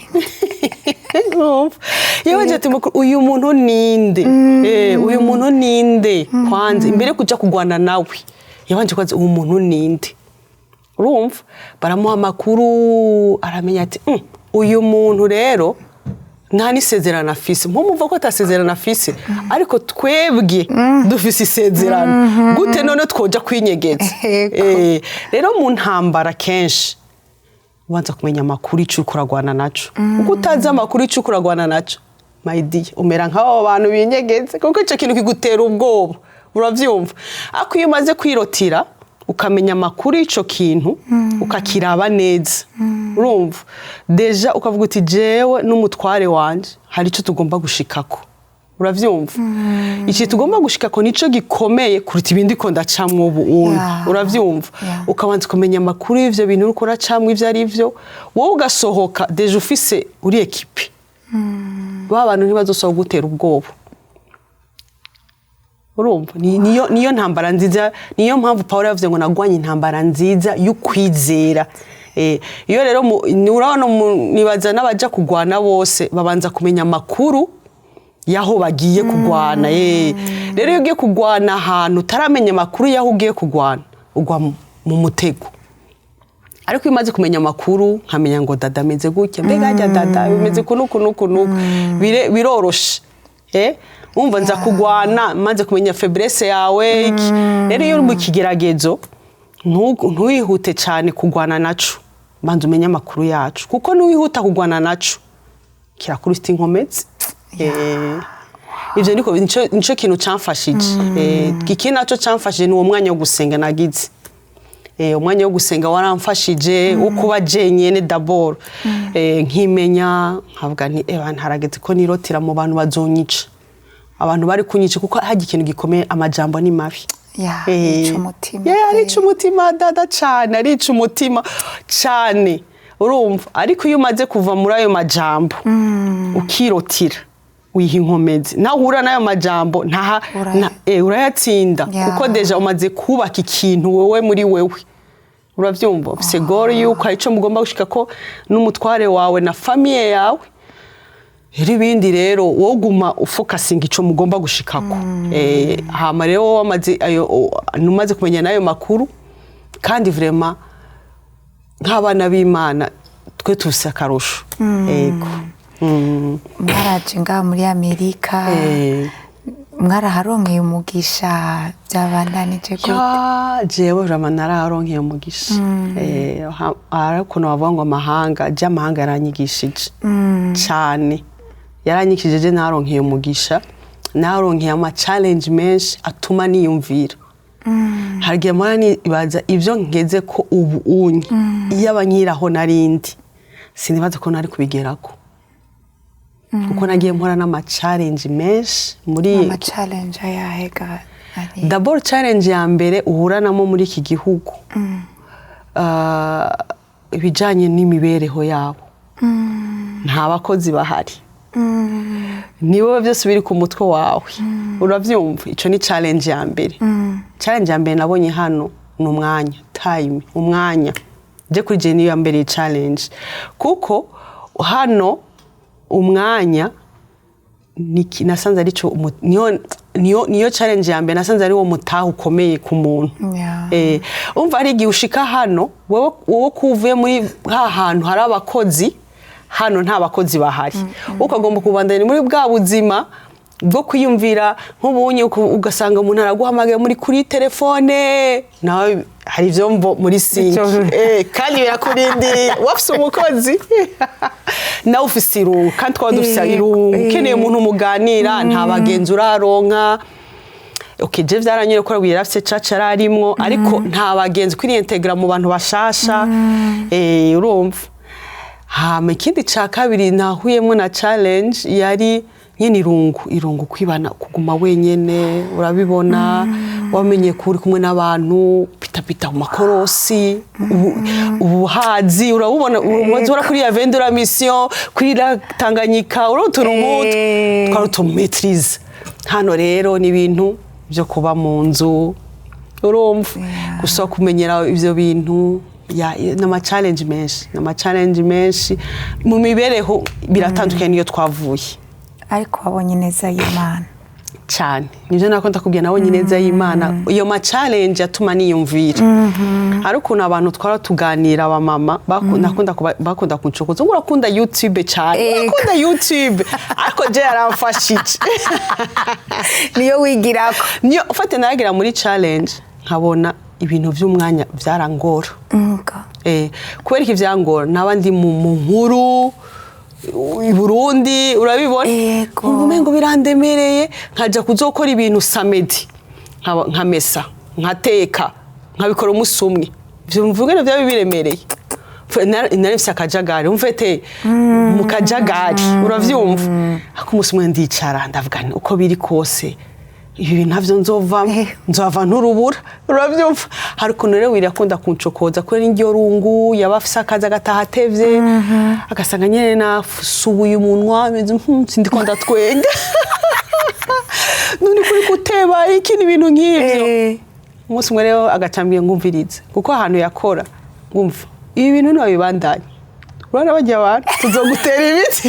Urumva? Yabajije ati: "Uyu muntu ninde? Uyu muntu ninde?" Kwanza imbere yo kuja kugwana nawe, yabanje kubaza: "Uyu muntu ninde?" Urumva, baramuha amakuru, aramenya ati: Uyu muntu rero nta n'isezerano afise." Mpumva ko atasezerano afise, ariko twebwe dufise isezerano, gute none twoja kwinyegeza? Rero mu ntambara kenshi ubanza kumenya amakuru icyo uriko uragwana naco, kuko utazi amakuru icyo uriko uragwana naco, my dear, umera nk'abo bantu binyegeze, kuko icyo kintu kigutera ubwoba, uravyumva? Ariko iyo umaze kwirotira, ukamenya amakuru y'icyo kintu, ukakiraba neza, urumva, déjà ukavuga uti: "Jewe n'umutware wanje hari icyo tugomba gushikako." Uravyumva? Iki tugomba gushikako nico gikomeye kuruta ibindi ko ndacamwo ubu unye. Uravyumva? Yeah. Ukabanza ukamenya amakuru y'ivyo bintu uriko uracamwo ivyo ari vyo, wowe ugasohoka déjà ufise uri équipé, ba bantu ntibazosaba kugutera ubwoba. Urumva, niyo ntambara nziza. Niyo mpamvu Paul yavuze ngo: "Nagwanye intambara nziza y'ukwizera." Iyo rero urabona, nibaza n'abaja kugwana bose babanza kumenya amakuru y'aho bagiye kugwana. Rero iyo ugiye kugwana ahantu utaramenya amakuru y'aho ugiye kugwana, ugwa mu mutego. Ariko iyo umaze kumenya amakuru, nkamenya ngo dada ameze gutya, mbega hajya dada bimeze uku n'uku n'uku n'uku, biroroshe. Umva, nza kugwana maze kumenya faiblesse yawe, iki. Rero iyo uri mu kigeragezo, ntuwihute cyane kugwana naco, banza umenye amakuru yacu, kuko nuwihuta kugwana naco kirakurusita inkomezi. Ivyo nico kintu camfashije. Ikindi naco camfashije ni uwo mwanya wo gusenga nagize. Umwanya wo gusenga waramfashije, wo kuba jenyene d'abord, nkimenya, nkavuga nti: "Eba ntarageze ko nirotira mu bantu, bazonyica." Abantu bari kunyica, kuko hajya ikintu gikomeye, amajambo ni mabi. Ya, arica umutima. Yeah, arica umutima dada, cane, arica umutima cane, urumva? Ariko iyo umaze kuva muri ayo majambo, ukirotira, wiha inkomezi, nawe uhura n'ayo majambo ntaha urayatsinda, kuko déjà umaze kubaka ikintu wewe muri wewe. Uravyumva? Ufise goal yuko hari ico mugomba gushika ko n'umutware wawe na famille yawe. Rero ibindi rero wowe guma ufokasinga ico mugomba gushikako. Hama rero wowe wamaze ayo numaze kumenya n'ayo makuru, kandi vraiment nk'abana b'Imana twe tufise akarusho, yego. Mwaraje ngaha muri Amerika, mwaraharonkeye umugisha? Byabandanije gute? Ya, jewe vraiment naraharonkeye umugisha. Hari ukuntu bavuga ngo amahanga, je amahanga yaranyigishije cane, yaranyigishije. Je naronkeye umugisha, naronkeye ama challenge menshi atuma niyumvira. Hari igihe mpora nibaza ibyo ngeze ko ubu unye, iyo aba nkiraho narindi, sinibaza ko nari kubigerako, kuko nagiye mpora n'ama challenge menshi muri Ama challenge ayahe ga ari? D'abord challenge ya mbere uhuranamo muri iki gihugu, ibijanye n'imibereho yabo. Nta bakozi bahari, ni wowe byose biri ku mutwe wawe. Urabyumva? Icyo ni challenge ya mbere. Challenge ya mbere nabonye hano ni umwanya, time, umwanya. Je kuri je niyo ya mbere challenge, kuko hano umwanya nasanze arico niyo challenge ya mbere nasanze ari wo mutaha ukomeye ku muntu. Umva, hari igihe ushika hano, wowe ko uvuye muri ha hantu hari abakozi, hano nta bakozi bahari, ukagomba kubandanya muri bwa buzima bwo kwiyumvira nk'ubunye, ugasanga umuntu araguhamagaye muri kuri telefone, nawe hari ivyombo muri sinki, kandi birakurindiriye, wafise umukozi, nawe ufise irungu, kandi twaba dufise irungu, ukeneye umuntu muganira, nta bagenzi uraronka. Okay, je vyaranyure ko yari afise caca arimwo, ariko nta bagenzi, kwiriyentegra mu bantu bashasha. Urumva, hama ikindi ca kabiri nahuyemo na challenge yari nyene irungu, irungu, kwibana, kuguma wenyene. Urabibona, wamenye ko uri kumwe n'abantu. Turapitapita mu makorosi, ubuhazi urabubona, urabona kuri ya Vendura Mission, kuri la Tanganyika, urabona utuntu nk'utwo twari utumaîtrise. Hano rero ni ibintu byo kuba mu nzu, urumva, gusa kumenyera ibyo bintu n'ama challenge menshi, n'ama challenge menshi mu mibereho, biratandukanye n'iyo twavuye. Ariko wabonye neza y'Imana. Cyane, nibyo nako ndakubwira, nabonye neza y'Imana. Iyo ma challenge atuma niyumvira. Hari ukuntu abantu twara tuganira, abamama bakunda kuncokoza ngo urakunda YouTube cyane, urakunda YouTube, ariko je yaramfashije. Niyo wigirako. Niyo ufate naragira muri challenge nkabona ibintu by'umwanya byarangora. Kubera iki vyangora? Naba ndi mu nkuru i Burundi, urabibona, nkumva umengo birandemereye, nkaja kuzokora ibintu samedi, nkamesa, nkateka, nkabikora umunsi umwe. Ivyo mvuge byaba biremereye. Nari mfise akajagari, umfete mu kajagari, uravyumva. Ariko umunsi umwe ndicara, ndavuga nti uko biri kose ibi bintu ntabyo nzovamo, nzova nturubura, urabyumva. Hari ukuntu rero wirakunda kuncokoza kubera indyo rungu yaba afise akazi, agataha atevye, agasanga nyene nasubuye umunwa meze sindiko ndatwenga, none kuri guteba iki n'ibintu nk'ivyo. Umunsi umwe rero agacambwiye ngumvirize, kuko ahantu yakora ngumva ibi bintu ntiwabibandanya, urabona bajya abantu tuzogutera ibiti.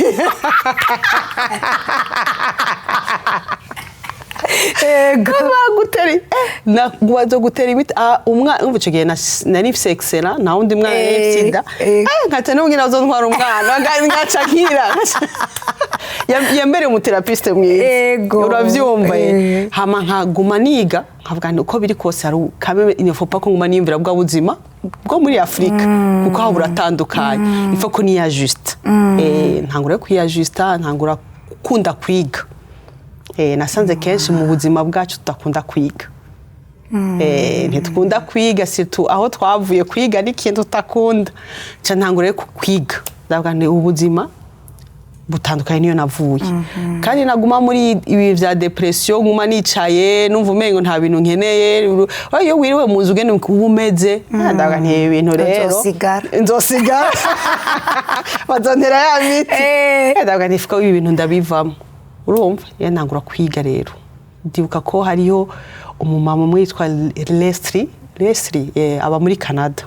Bagutera bazogutera ibiti. Ah, umwana umva ico gihe nari mfise excellent, nta wundi mwana yari mfise inda. Nkaca n'ubwira bazotwara umwana, ngaca nkira. Yambereye umutherapiste mwiza. Uravyumva. Hama nkaguma niga, nkavuga nti uko biri kose hari kameme, il ne faut pas ko nguma niyumvira bwa buzima bwo muri Afrika, kuko aho buratandukanye, il faut ko niyajuste. Ntangura kwiyajusta, ntangura gukunda kwiga. Nasanze kenshi mu buzima bwacu tudakunda kwiga. Ntidukunda kwiga, surtout aho twavuye, kwiga ni ikintu tutakunda. Nca ntangura rero kwiga, ndavuga nti ubuzima butandukanye niyo navuye, kandi naguma muri ibi vya dépression, nguma nicaye numva umengo nta bintu nkeneye. Iyo wiriwe mu nzu ugenda uba umeze, ndavuga nti ibi bintu rero Nzosigara. Nzosigara, bazontera ya miti. Ndavuga nti fuka ibi bintu ndabivamo, urumva. Iyo ntangura kwiga rero, ndibuka ko hariho umumama umwe yitwa Leslie. Leslie aba muri Canada.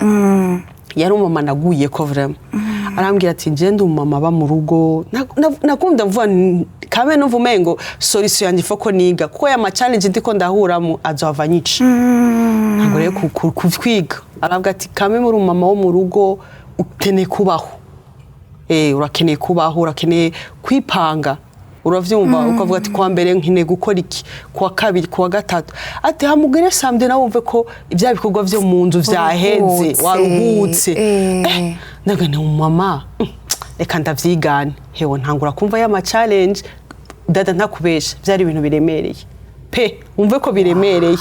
Yari umumama naguye ko vraiment, arambwira ati nje ndi umumama aba mu rugo. Nakunda mvuga kame numva umengo solution yanjye ifo ko niga, kuko ya ma challenge ndiko ndahuramo azohava nyica. Ntabwo rero kwiga, aravuga ati kame muri umumama wo mu rugo ukeneye kubaho, urakeneye kubaho, urakeneye kwipanga, uravyumva, ukavuga ati kuwa mbere nkeneye gukora iki, kuwa kabiri, kuwa gatatu, ati hamugere samedi nawe wumve ko ibya bikorwa vyo mu nzu vyaheze. Uruhutse. Waruhutse. Ndaga ni umumama, reka ndavyigane. Hewe, ntangura kumva ya ma challenge dada, ntakubesha, vyari ibintu biremereye pe, wumve ko biremereye.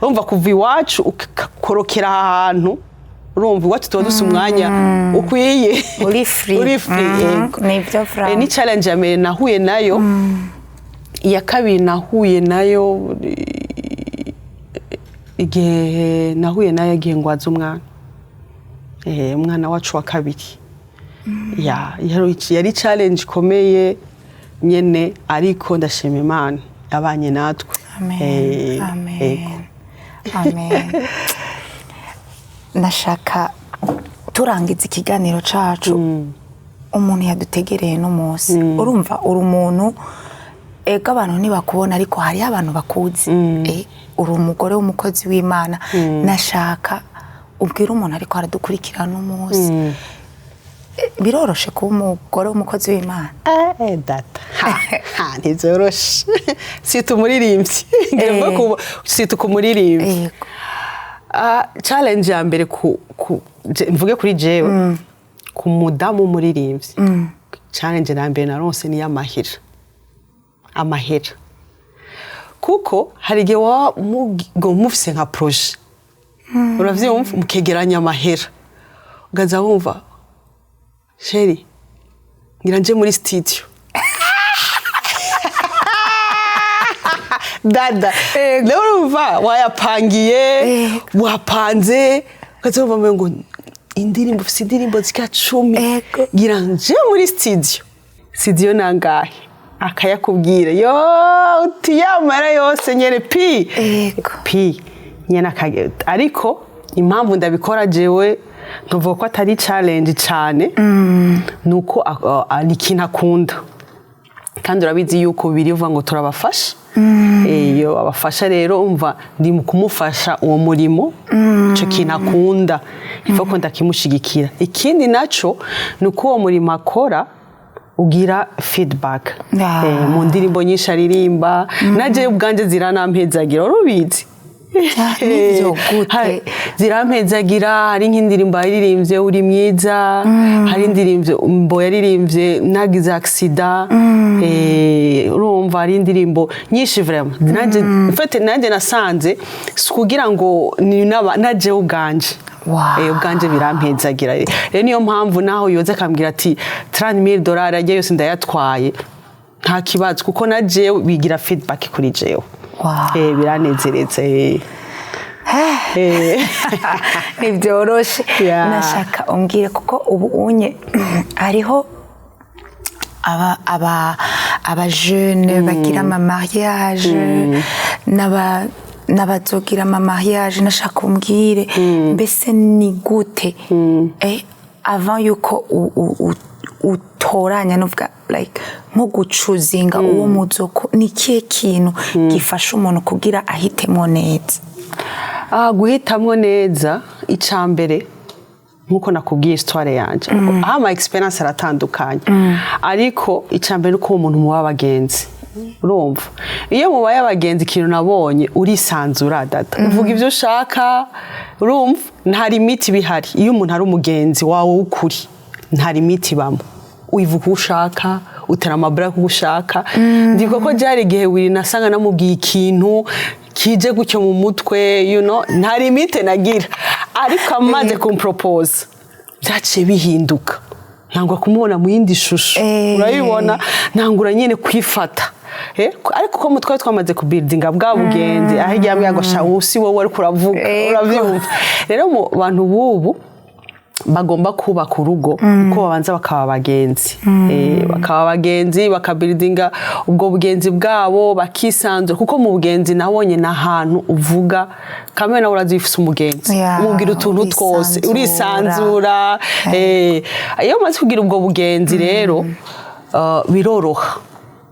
Urumva kuva iwacu ukakorokera ahantu, urumva iwacu tuba dufise umwanya ukwiye. Uri free. Uri free. Yego. Nibyo Frank. Ni challenge ya mbere nahuye nayo. Iya kabiri nahuye nayo, igihe nahuye nayo, igihe ngwaza umwana, umwana wacu wa kabiri. Ya, yari challenge ikomeye nyene, ariko ndashima Imana yabanye natwe. Amen. Amen. Yego. Amen. Ndashaka turangiza ikiganiro cacu, umuntu yadutegereye n'umunsi, urumva uri umuntu, ego abantu ntibakubona ariko hariho abantu bakuzi. Uri umugore w'umukozi w'Imana. Nashaka ubwire umuntu ariko aradukurikirana n'umunsi, biroroshe kuba umugore w'umukozi w'Imana? Data, ha, ha, ntibyoroshe, sita umuririmbyi. Ngira mvuge sita ku muririmbyi. Ah, challenge ya mbere mvuge kuri jewe, ku mudamu w'umuririmbyi, challenge ya mbere naronse ni iy'amahera, amahera, kuko hari igihe waba ngo mufise nka projet, uravyumva, mukegeranya amahera, ugaza wumva chéri ngira nje muri studio. Dada, rero urumva wayapangiye, wapanze, ukaza wumva ngo indirimbo, ufise indirimbo zika 10, gira nje muri studio, studio nangahe? Akayakubwira yo, uti yamara yose nyene pi pi nyene ariko impamvu ndabikora jewe ntuvuga ko atari challenge cyane, nuko ni ikintu akunda, kandi urabizi yuko birivuga ngo turabafasha. Iyo abafasha rero, umva ndi mu kumufasha uwo murimo, icyo kintu akunda ifa ko ndakimushigikira. Ikindi naco ni uko uwo murimo akora ugira feedback. Mu ndirimbo nyinshi aririmba, naje ubwanje ziranampezagira, urubizi. Nivyo, gute? Zirampezagira. Hari nk'indirimbo yaririmbye "Uri mwiza", hari indirimbo yaririmbye nagize accident, urumva hari indirimbo nyinshi vraiment. Nanjye en fait nanjye nasanze si kugira ngo ni naje ubwanje. Ubwanje birampezagira. Rero niyo mpamvu naho yoza akambwira ati 30,000 dolari ajya yose ndayatwaye, nta kibazo, kuko na jewe bigira feedback kuri jewe. Biranezereza. Ntibyoroshe. Nashaka umbwire, kuko ubu unye hariho aba jeunes bagira ama mariage n'abazogira ama mariage, nashaka umbwire mbese ni gute avant yuko utoranya, nuvuga like nko gucuzinga uwo muzoko, ni ikihe kintu gifasha umuntu kugira ahitemo neza? Guhitamwo neza, icya mbere nkuko nakubwiye histoire yanje, aho ama experience aratandukanye, ariko icya mbere ni uko uwo muntu muba abagenzi. Urumva iyo mubaye abagenzi, ikintu nabonye, urisanzura dada, uvuga ibyo ushaka. Urumva nta limite bihari. Iyo umuntu ari umugenzi wawe w'ukuri, nta limite ibamo, uyivuga uko ushaka, utera amabara uko ushaka. Ndibuka ko byari igihe wiri nasanga namubwiye ikintu kije gutyo mu mutwe, nta limite nagira, ariko amaze kumpropose byaciye bihinduka, ntangura kumubona mu yindi shusho. Urabibona, ntangura nyine kwifata. Ariko ko mutwe twamaze kubuildinga bwa bugenzi, aho igihe ambwira ngo sha ubu si wowe ariko uravuga. Urabyumva rero, mu bantu b'ubu bagomba kubaka urugo, uko babanza bakaba abagenzi, bakaba abagenzi, bakabuildinga ubwo bugenzi bwabo, bakisanzura, kuko mu bugenzi nabonye ni ahantu uvuga kamwe, nawe urazi ufise umugenzi, umubwira utuntu twose. Urisanzura. Urisanzura. Iyo umaze kugira ubwo bugenzi rero, biroroha,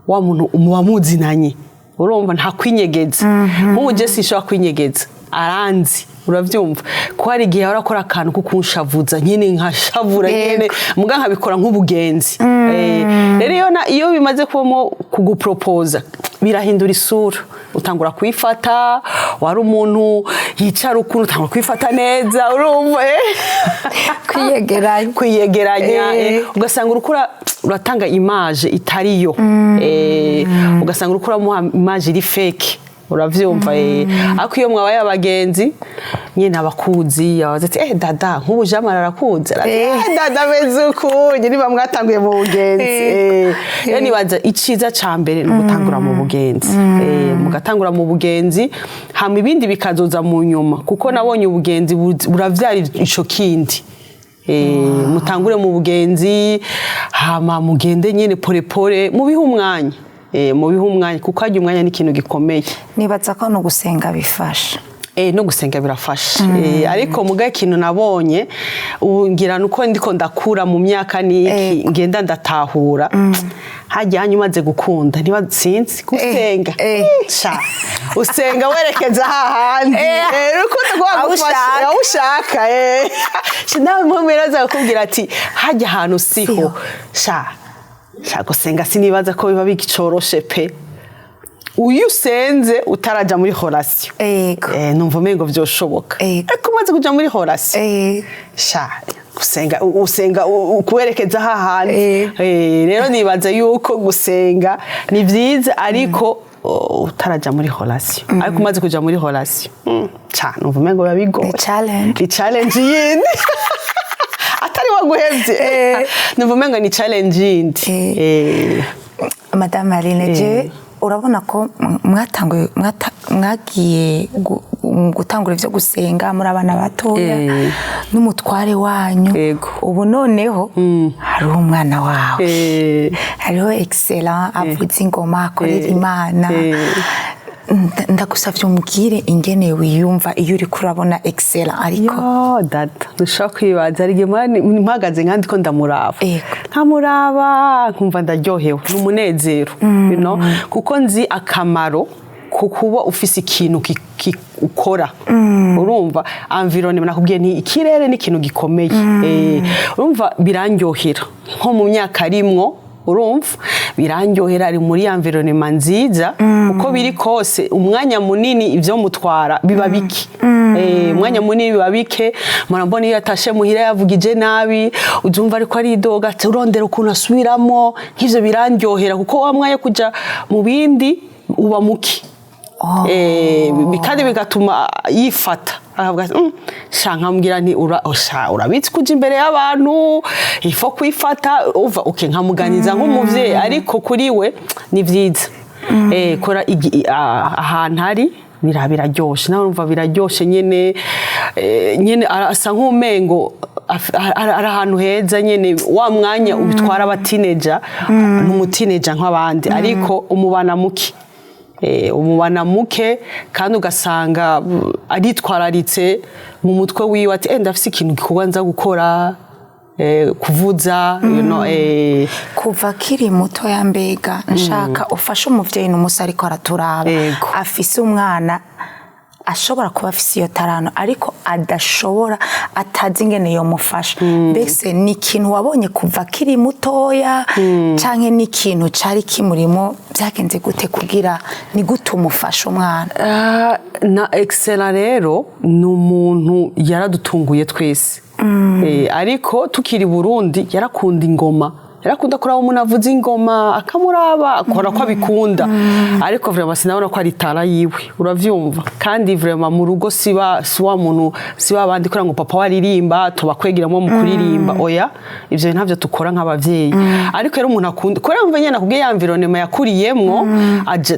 wa muntu muba muzinanye, urumva nta kwinyegeza. Nk'ubu je sinshobora kwinyegeza, aranzi. Urabyumva ko hari igihe ahora akora akantu ko kunshavuza nyine, nkashavura nyine, muga nkabikora nk'ubugenzi. Rero iyo bimaze kubamo kugupropoza, birahindura isura, utangura kwifata. Wari umuntu yicara ukuntu, utangura kwifata neza, urumva Kwiyegeranya. Kwiyegeranya. Ugasanga uriko uratanga image itariyo, ugasanga uriko uramuha image iri fake, uravyumva. Ariko iyo mwabaye abagenzi nyine, abakuzi abaza ati "Dada", nk'ubu Jamara arakuzi, arazi, "Dada ameze uku", niba mwatanguye mu bugenzi. Rero nibaza iciza ca mbere ni ugutangura mu bugenzi, mugatangura mu bugenzi, hama ibindi bikazoza mu nyuma, kuko nabonye ubugenzi buravyara ico kindi. Mutangure mu bugenzi, hama mugende nyine pole pole, mubihe umwanya, mubihe umwanya, kuko harya umwanya ni ikintu gikomeye. Nibaza ko no gusenga bifasha. No gusenga birafasha, ariko muga ikintu nabonye ubu, ngira nuko ndiko ndakura mu myaka niki, ngenda ndatahura, hajya hanyuma umaze gukunda ntiba sinzi gusenga. Sha usenga werekeza hahandi. Urukundo Aho rwagufasha ushaka. Aho ushaka. Sha nawe mpumira aza kukubwira ati hajya ahantu siho. Siho. Sha sha gusenga sinibaza ko biba bicoroshe pe, uyu usenze utaraja muri relation, numva umengo vyoshoboka, ariko umaze kuja muri relation, sha gusenga usenga kuwerekeza hahandi. Rero nibaza yuko gusenga ni vyiza, ariko utaraja muri relation, ariko umaze kuja muri relation, ca numva umengo biba bigoye. Ni challenge. Ni challenge yindi atari waguhevye. Numva umengo ni challenge yindi. Madame Aline, je Urabona ko mwatanguye, mwagiye gutangura ivyo gusenga muri abana batoya n'umutware wanyu. Ubu noneho hariho umwana wawe, hariho Excellent, avuza ingoma, akorera Imana. Ndagusavye umbwire ingene wiyumva iyo uriko urabona Excellent, ariko Yo data, ntushobora kwibaza. Hari igihe mpagaze nkandi ko ndamuraba, nkamuraba nkumva ndaryohewe, ni umunezero, kuko nzi akamaro ko kuba ufise ikintu ukora. Urumva, environnement, nakubwiye nti ikirere ni ikintu gikomeye. Urumva birandyohera nko mu myaka arimwo, urumva birandyohera, ari muri environnement nziza. Uko biri kose, umwanya munini ivyo mutwara biba bike. Umwanya munini biba bike. Murambona iyo yatashe muhira yavugije nabi, uzumva ariko aridoga ati urondera ukuntu asubiramo. Nk'ivyo birandyohera, kuko wa mwanya kuja mu bindi uba muke. Kandi bigatuma yifata, akavuga ati sha, nkambwira nti sha, urabizi kuja imbere y'abantu ifo kwifata uva okay, nkamuganiza nk'umuvyeyi, ariko kuri we ni vyiza. Kora ahantu ari biraryoshe, nawe urumva biraryoshe nyene. Nyene asa nk'umengo ari ahantu heza nyene. Wa mwanya ubitwara aba teenager, n'umu teenager nk'abandi, ariko umubana muke. Umubana muke, kandi ugasanga aritwararitse mu mutwe wiwe ati ndafise ikintu gikorwa nza gukora, kuvuza. Kuva akiri mutoya, mbega nshaka ufashe umuvyeyi n'umusi ariko araturaba, afise umwana ashobora kuba afise iyo talent ariko adashobora, atazi ingene yomufasha. Mbese ni ikintu wabonye kuva akiri mutoya, canke ni ikintu cari kimurimo? Byagenze gute kugira, ni gute umufasha umwana? Ah, na Excella rero ni umuntu yaradutunguye twese. Ariko tukiri Burundi yarakunda ingoma, yarakunda kuraba umuntu avuza ingoma, akamuraba akora ko abikunda, ariko vraiment sinabona ko ari talent yiwe, uravyumva. Kandi vraiment mu rugo siba si wa muntu, si ba bandi kugira ngo papa waririmba tubakwegeramo mu kuririmba, oya, ivyo ntavyo tukora nk'abavyeyi. Ariko rero umuntu akunda kubera mva nyene nakubwiye ya environnement yakuriyemwo,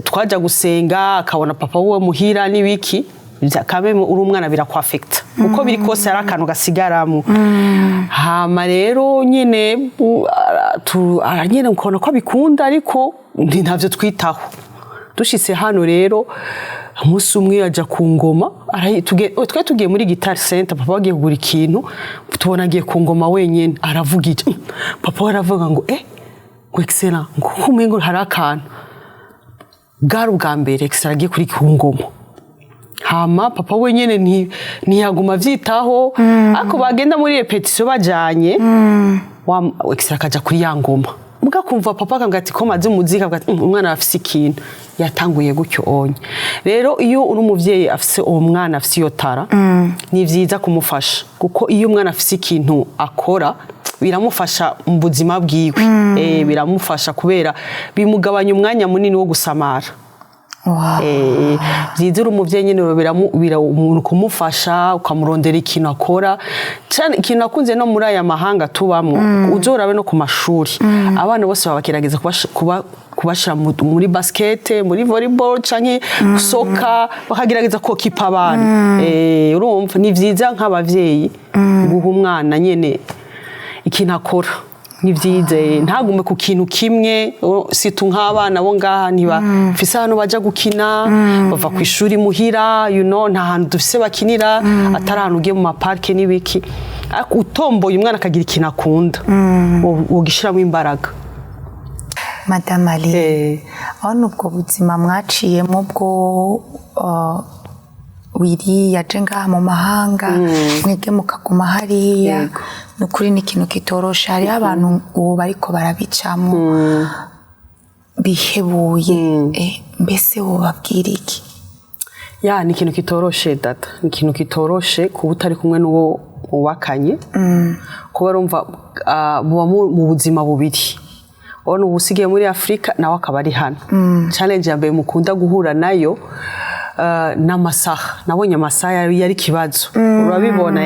twaja gusenga akabona papa wiwe muhira n'ibiki. Kameme uri umwana birakwafekita, uko biri kose hari akantu gasigaramo. Hama rero nyine nyine ukabona ko abikunda, ariko ntavyo twitaho. Dushitse hano rero, umunsi umwe aja ku ngoma, oh, twari tugiye muri Guitar Center, papa agiye kugura ikintu, tubona agiye ku ngoma wenyene aravuga iki. Papa we aravuga ngo ngo Excellent, ngo kuko umengo hari akantu. Bwari ubwa mbere Excellent agiye kuri ku ngoma. Hama papa wenyene ntiyaguma avyitaho, ariko bagenda muri répétition bajanye, wa Excellent akaja kuri ya ngoma, muga kumva papa akambwira ati ko maze umuziki, akavuga ati: Umwana afise ikintu." Yatanguye gutyo onye. Rero iyo uri umuvyeyi afise uwo mwana afise iyo talent, ni vyiza kumufasha, kuko iyo umwana afise ikintu akora biramufasha mu buzima bwiwe. Biramufasha kubera bimugabanya umwanya munini wo gusamara. Byiza uri umuvyeyi nyine umuntu kumufasha, ukamurondera ikintu akora cyane. Ikintu nakunze no muri aya mahanga tubamwo, uzorabe no ku mashuri, abana bose baba bagerageza kubashira muri basket, muri volleyball canke soccer, bakagerageza kokipa abana. Urumva ni vyiza nk'abavyeyi guha umwana nyene ikintu akora, ni vyiza, ntagume ku kintu kimwe. Surtout nk'abana bo ngaha ntibafise ahantu baja gukina, bava ku ishuri muhira, nta hantu dufise bakinira atari ahantu ugiye mu ma parcs n'ibiki. Ariko utomboye umwana akagira ikintu akunda, wogishiramo imbaraga. Madame Ali, aho ubwo buzima mwaciyemo bwo Wiri yaje ngaha mu mahanga, mwebwe mukaguma hariya, ni ukuri ni ikintu kitoroshe. Hariho abantu ubu bariko barabicamo bihebuye. Mbese wobabwira iki? Ya, ni ikintu kitoroshe data, ni ikintu kitoroshe kuba utari kumwe n'uwo mubakanye, kuba urumva muba mu buzima bubiri, ubona ubu usigaye muri Afurika, nawe akaba ari hano. Challenge ya mbere mukunda guhura nayo n'amasaha. Nabonye amasaha yari ikibazo, urabibona.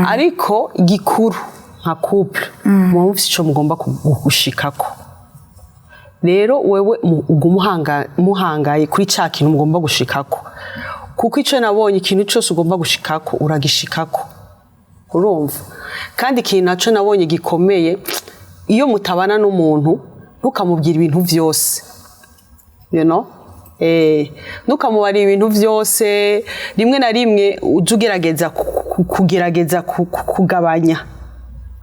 Ariko igikuru nka couple muba mufise ico mugomba gushikako. Rero wewe uguma muhangaye kuri ca kintu mugomba gushikako, kuko ico nabonye, ikintu cyose ugomba gushikako uragishikako, urumva? Kandi ikintu naco nabonye gikomeye, iyo mutabana n'umuntu, ntukamubwira ibintu vyose, ntukamubara ibintu vyose. Rimwe na rimwe ujye ugerageza kugerageza kugabanya.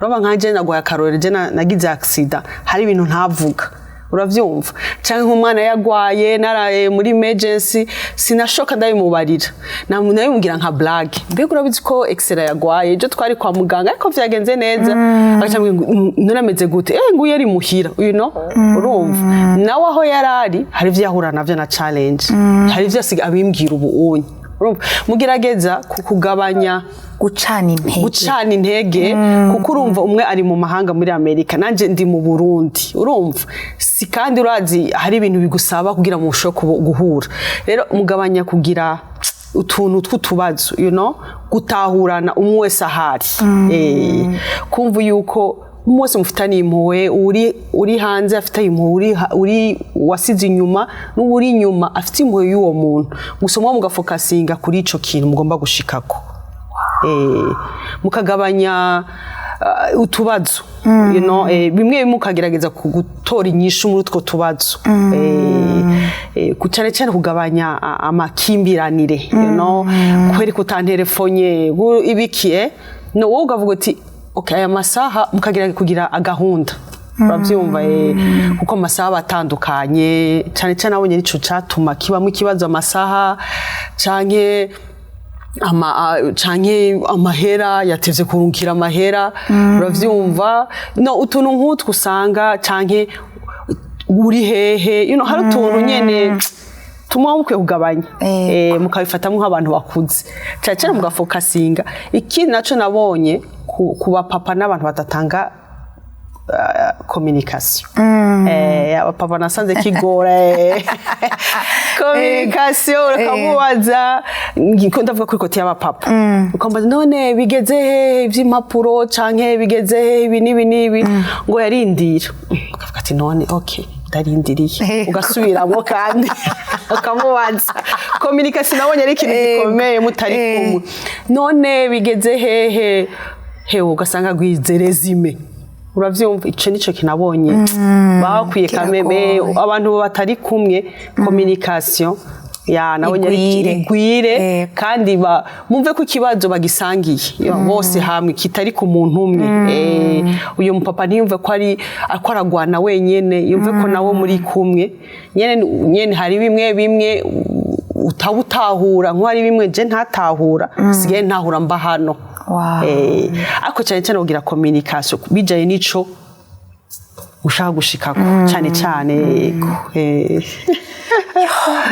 Urabona nka je naguhaye akarorero, je nagize accident, hari ibintu ntavuga, uravyumva? Canke nk'umwana yagwaye, naraye muri emergency, sinashoka ndabimubarira. Nabimubwira nka blague: "Mbega urabizi ko Excella yagwaye ejo, twari kwa muganga ariko vyagenze neza." Agaca ambwira ngo: "None ameze gute?" "Eh, nguyu ari muhira." Urumva nawe aho yarari hari ivyo yahura navyo na challenge, hari ivyo asiga abimbwira. Ubu unye urumva mugerageza kugabanya Gucana intege. Gucana intege, kuko urumva umwe ari mu mahanga muri Amerika, nanjye ndi mu Burundi, urumva si? Kandi urazi hari ibintu bigusaba kugira ngo mushobore guhura. Rero mugabanya kugira utuntu tw'utubazo, gutahurana umwe wese ahari, kumva yuko umwe wese mufitaniye impuhwe, uri hanze afite impuhwe, uri wasize inyuma n'uri inyuma afite impuhwe y'uwo muntu. Gusa muba mugafokasinga kuri ico kintu mugomba gushikako, mukagabanya utubazo, bimwe bimwe mukagerageza gutora inyishu muri utwo tubazo, cyane cyane kugabanya amakimbiranire, kubera utanterefonye ibiki, no wowe ukavuga uti: "Okay, aya masaha." Mukagerageza kugira agahunda, urabyumva? Kuko amasaha aba atandukanye. Cyane cyane abonye nico catuma kibamo ikibazo, amasaha canke canke amahera yatevye kurungikira amahera, uravyumva? No utuntu nk'utwo usanga, canke uri hehe, hari utuntu nyene tuma mukwiye kugabanya, mukabifatamo nk'abantu bakuze, cyane cyane mugafokasinga. Ikindi naco nabonye ku bapapa n'abantu badatanga communication, abapapa nasanze kigora communication. Ukamubaza, ngiko ndavuga kuri côté y'abapapa, ukamubaza: "None bigeze he ivy'impapuro?" canke "Bigeze he ibi n'ibi n'ibi?" Ngo yarindira. Ukavuga ati: "None okay, ndarindiriye." Ugasubiramo kandi ukamubaza. Communication nabonye ari ikintu gikomeye mutari kumwe. "None bigeze hehe?" Hewe ugasanga gwize résumé, uravyumva? Ico nico kinabonye bakwiye kameme Kiragoye. abantu batari kumwe, communication ya nabonye ari Igwire. Igwire. Kandi mumve ko ikibazo bagisangiye yo, bose hamwe, kitari ku muntu umwe. Uyu mupapa ntiyumve ko ari ko aragwana wenyene, yumve ko nawe muri kumwe nyene. Nyene hari bimwe bimwe utaba utahura, nko hari bimwe je ntatahura, sigaye ntahura mba hano. Ariko cyane cyane kugira communication bijanye n'ico ushaka gushikako cyane cyane, yego.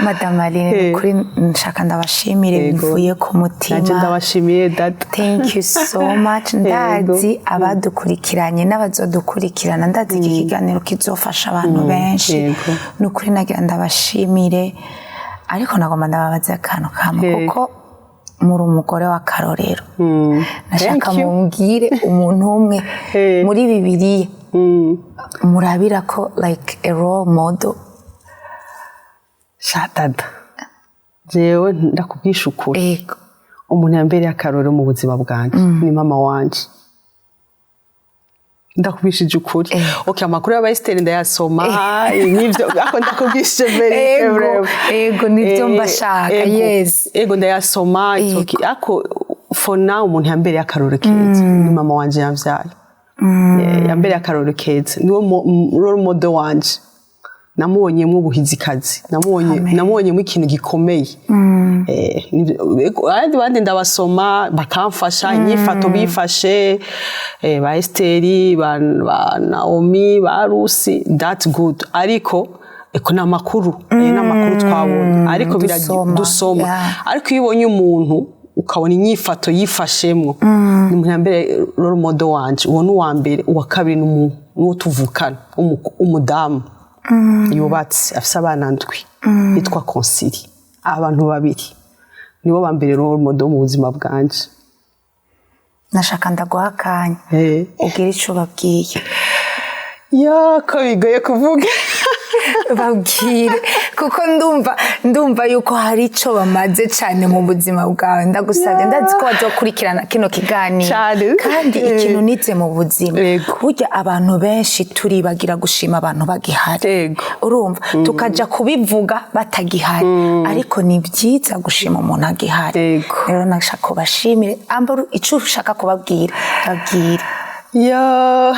Madame Aline, ni ukuri nshaka ndabashimire bivuye ku mutima. Nanjye ndabashimiye, data. Thank you so much. Ndazi abadukurikiranye n'abazodukurikirana, ndazi iki kiganiro kizofasha abantu benshi. Ni ukuri nagira ndabashimire, ariko nagomba ndababaza akantu kamwe, kuko muri umugore w'akarorero. Nashaka Thank you. mumbwire umuntu umwe muri Bibiliya murabira ko like a role model. Sha dada, jewe ndakubwisha ukuri, umuntu yambereye akarorero mu buzima bwanjye ni mama wanje, ndakubwishije ukuri. Okay, amakuru y'abayisiteri ndayasoma n'ibyo, ariko ndakubwishije vérité, vraiment. Ego, nibyo mbashaka, yes. Ego, ndayasoma, it's okay. Ariko for now umuntu yambereye akarorero keza ni mama wanje yamvyaye. Yambereye akarorero keza, niwe role model wanje. Namubonyemo ubuhizikazi, namubonye Amen. namubonyemo ikintu gikomeye. Abandi bandi ndabasoma bakamfasha inyifato bifashe, ba Esiteri, ba Naomi, ba Rusi, that's good, ariko eko ni amakuru, ayo ni amakuru twabonye, ariko Dusoma, dusoma. Ariko iyo ubonye umuntu ukabona inyifato yifashemwo, ni umuntu yambere role model wanje. Uwo ni uwa mbere. Uwa kabiri ni n'uwo tuvukana, umudamu yubatse afise abana ndwi, yitwa Konsili. Abantu babiri nibo ba mbere role model mu buzima bwanje. Nashaka ndaguha akanya ubwire ico ubabwiye. Ya, ko bigoye kuvuga. Babwire, kuko ndumva yuko hari ico bamaze cyane mu buzima bwawe. Ndagusabye, ndazi ko bazokurikirana kino kiganiro. Cane. Kandi ikintu nize mu buzima, burya abantu benshi turibagira gushima abantu bagihari. Urumva, tukaja kubivuga batagihari, ariko ni byiza gushima umuntu agihari. Rero nashaka kubashimire. Ambara ico ushaka kubabwira, babwire. Yo,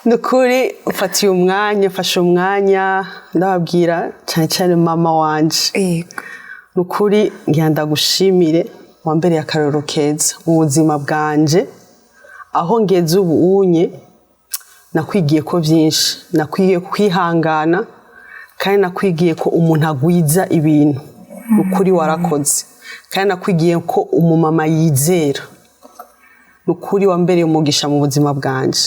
ni ukuri mfatiye umwanya, mfashe umwanya ndababwira, cyane cyane mama wanje. Ni ukuri ngira ndagushimire, wambereye akarorero keza mu buzima bwanje. Aho ngeze ubu unye, nakwigiye ko byinshi. Nakwigiye kwihangana, kandi nakwigiye ko umuntu agwiza ibintu. Ni ukuri warakoze. Kandi nakwigiye ko umumama yizera. Ni ukuri wambereye umugisha mu buzima bwanje.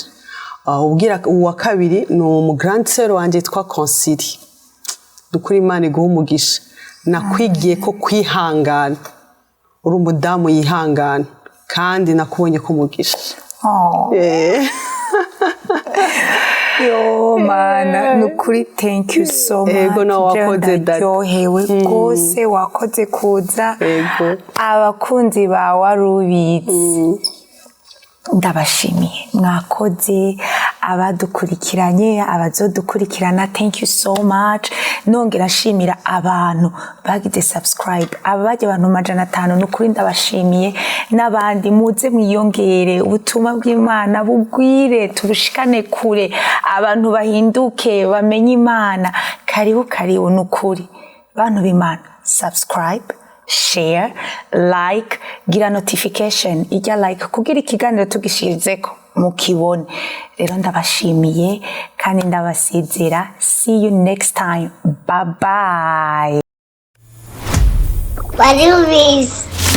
Ubwira uwa kabiri ni umu grande sœur wanje yitwa Consili. Ni ukuri Imana iguha umugisha. Nakwigiye ko kwihangana, uri umudamu yihangana, kandi nakubonye ko umugisha. Oh. Yo Mana, ni ukuri thank you so much. Ego, nawe wakoze, Jewe dada. ndaryohewe rwose, wakoze kuza. Abakunzi ba Warubizi, ndabashimiye, mwakoze. Abadukurikiranye, abazodukurikirana, thank you so much. Nongera nshimira abantu bagize subscribe, aba bajya abantu 500, ni ukuri ndabashimiye. N'abandi muze mwiyongere, ubutumwa bw'Imana bugwire, tubushikane kure, abantu bahinduke, bamenye Imana. Karibu, karibu, ni ukuri bantu b'Imana. Subscribe, share, like, gira notification ijya like kugira ikiganiro tugishirizeko mukibone. Rero ndabashimiye kandi ndabasezera. See you next time, bye bye. Warubizi.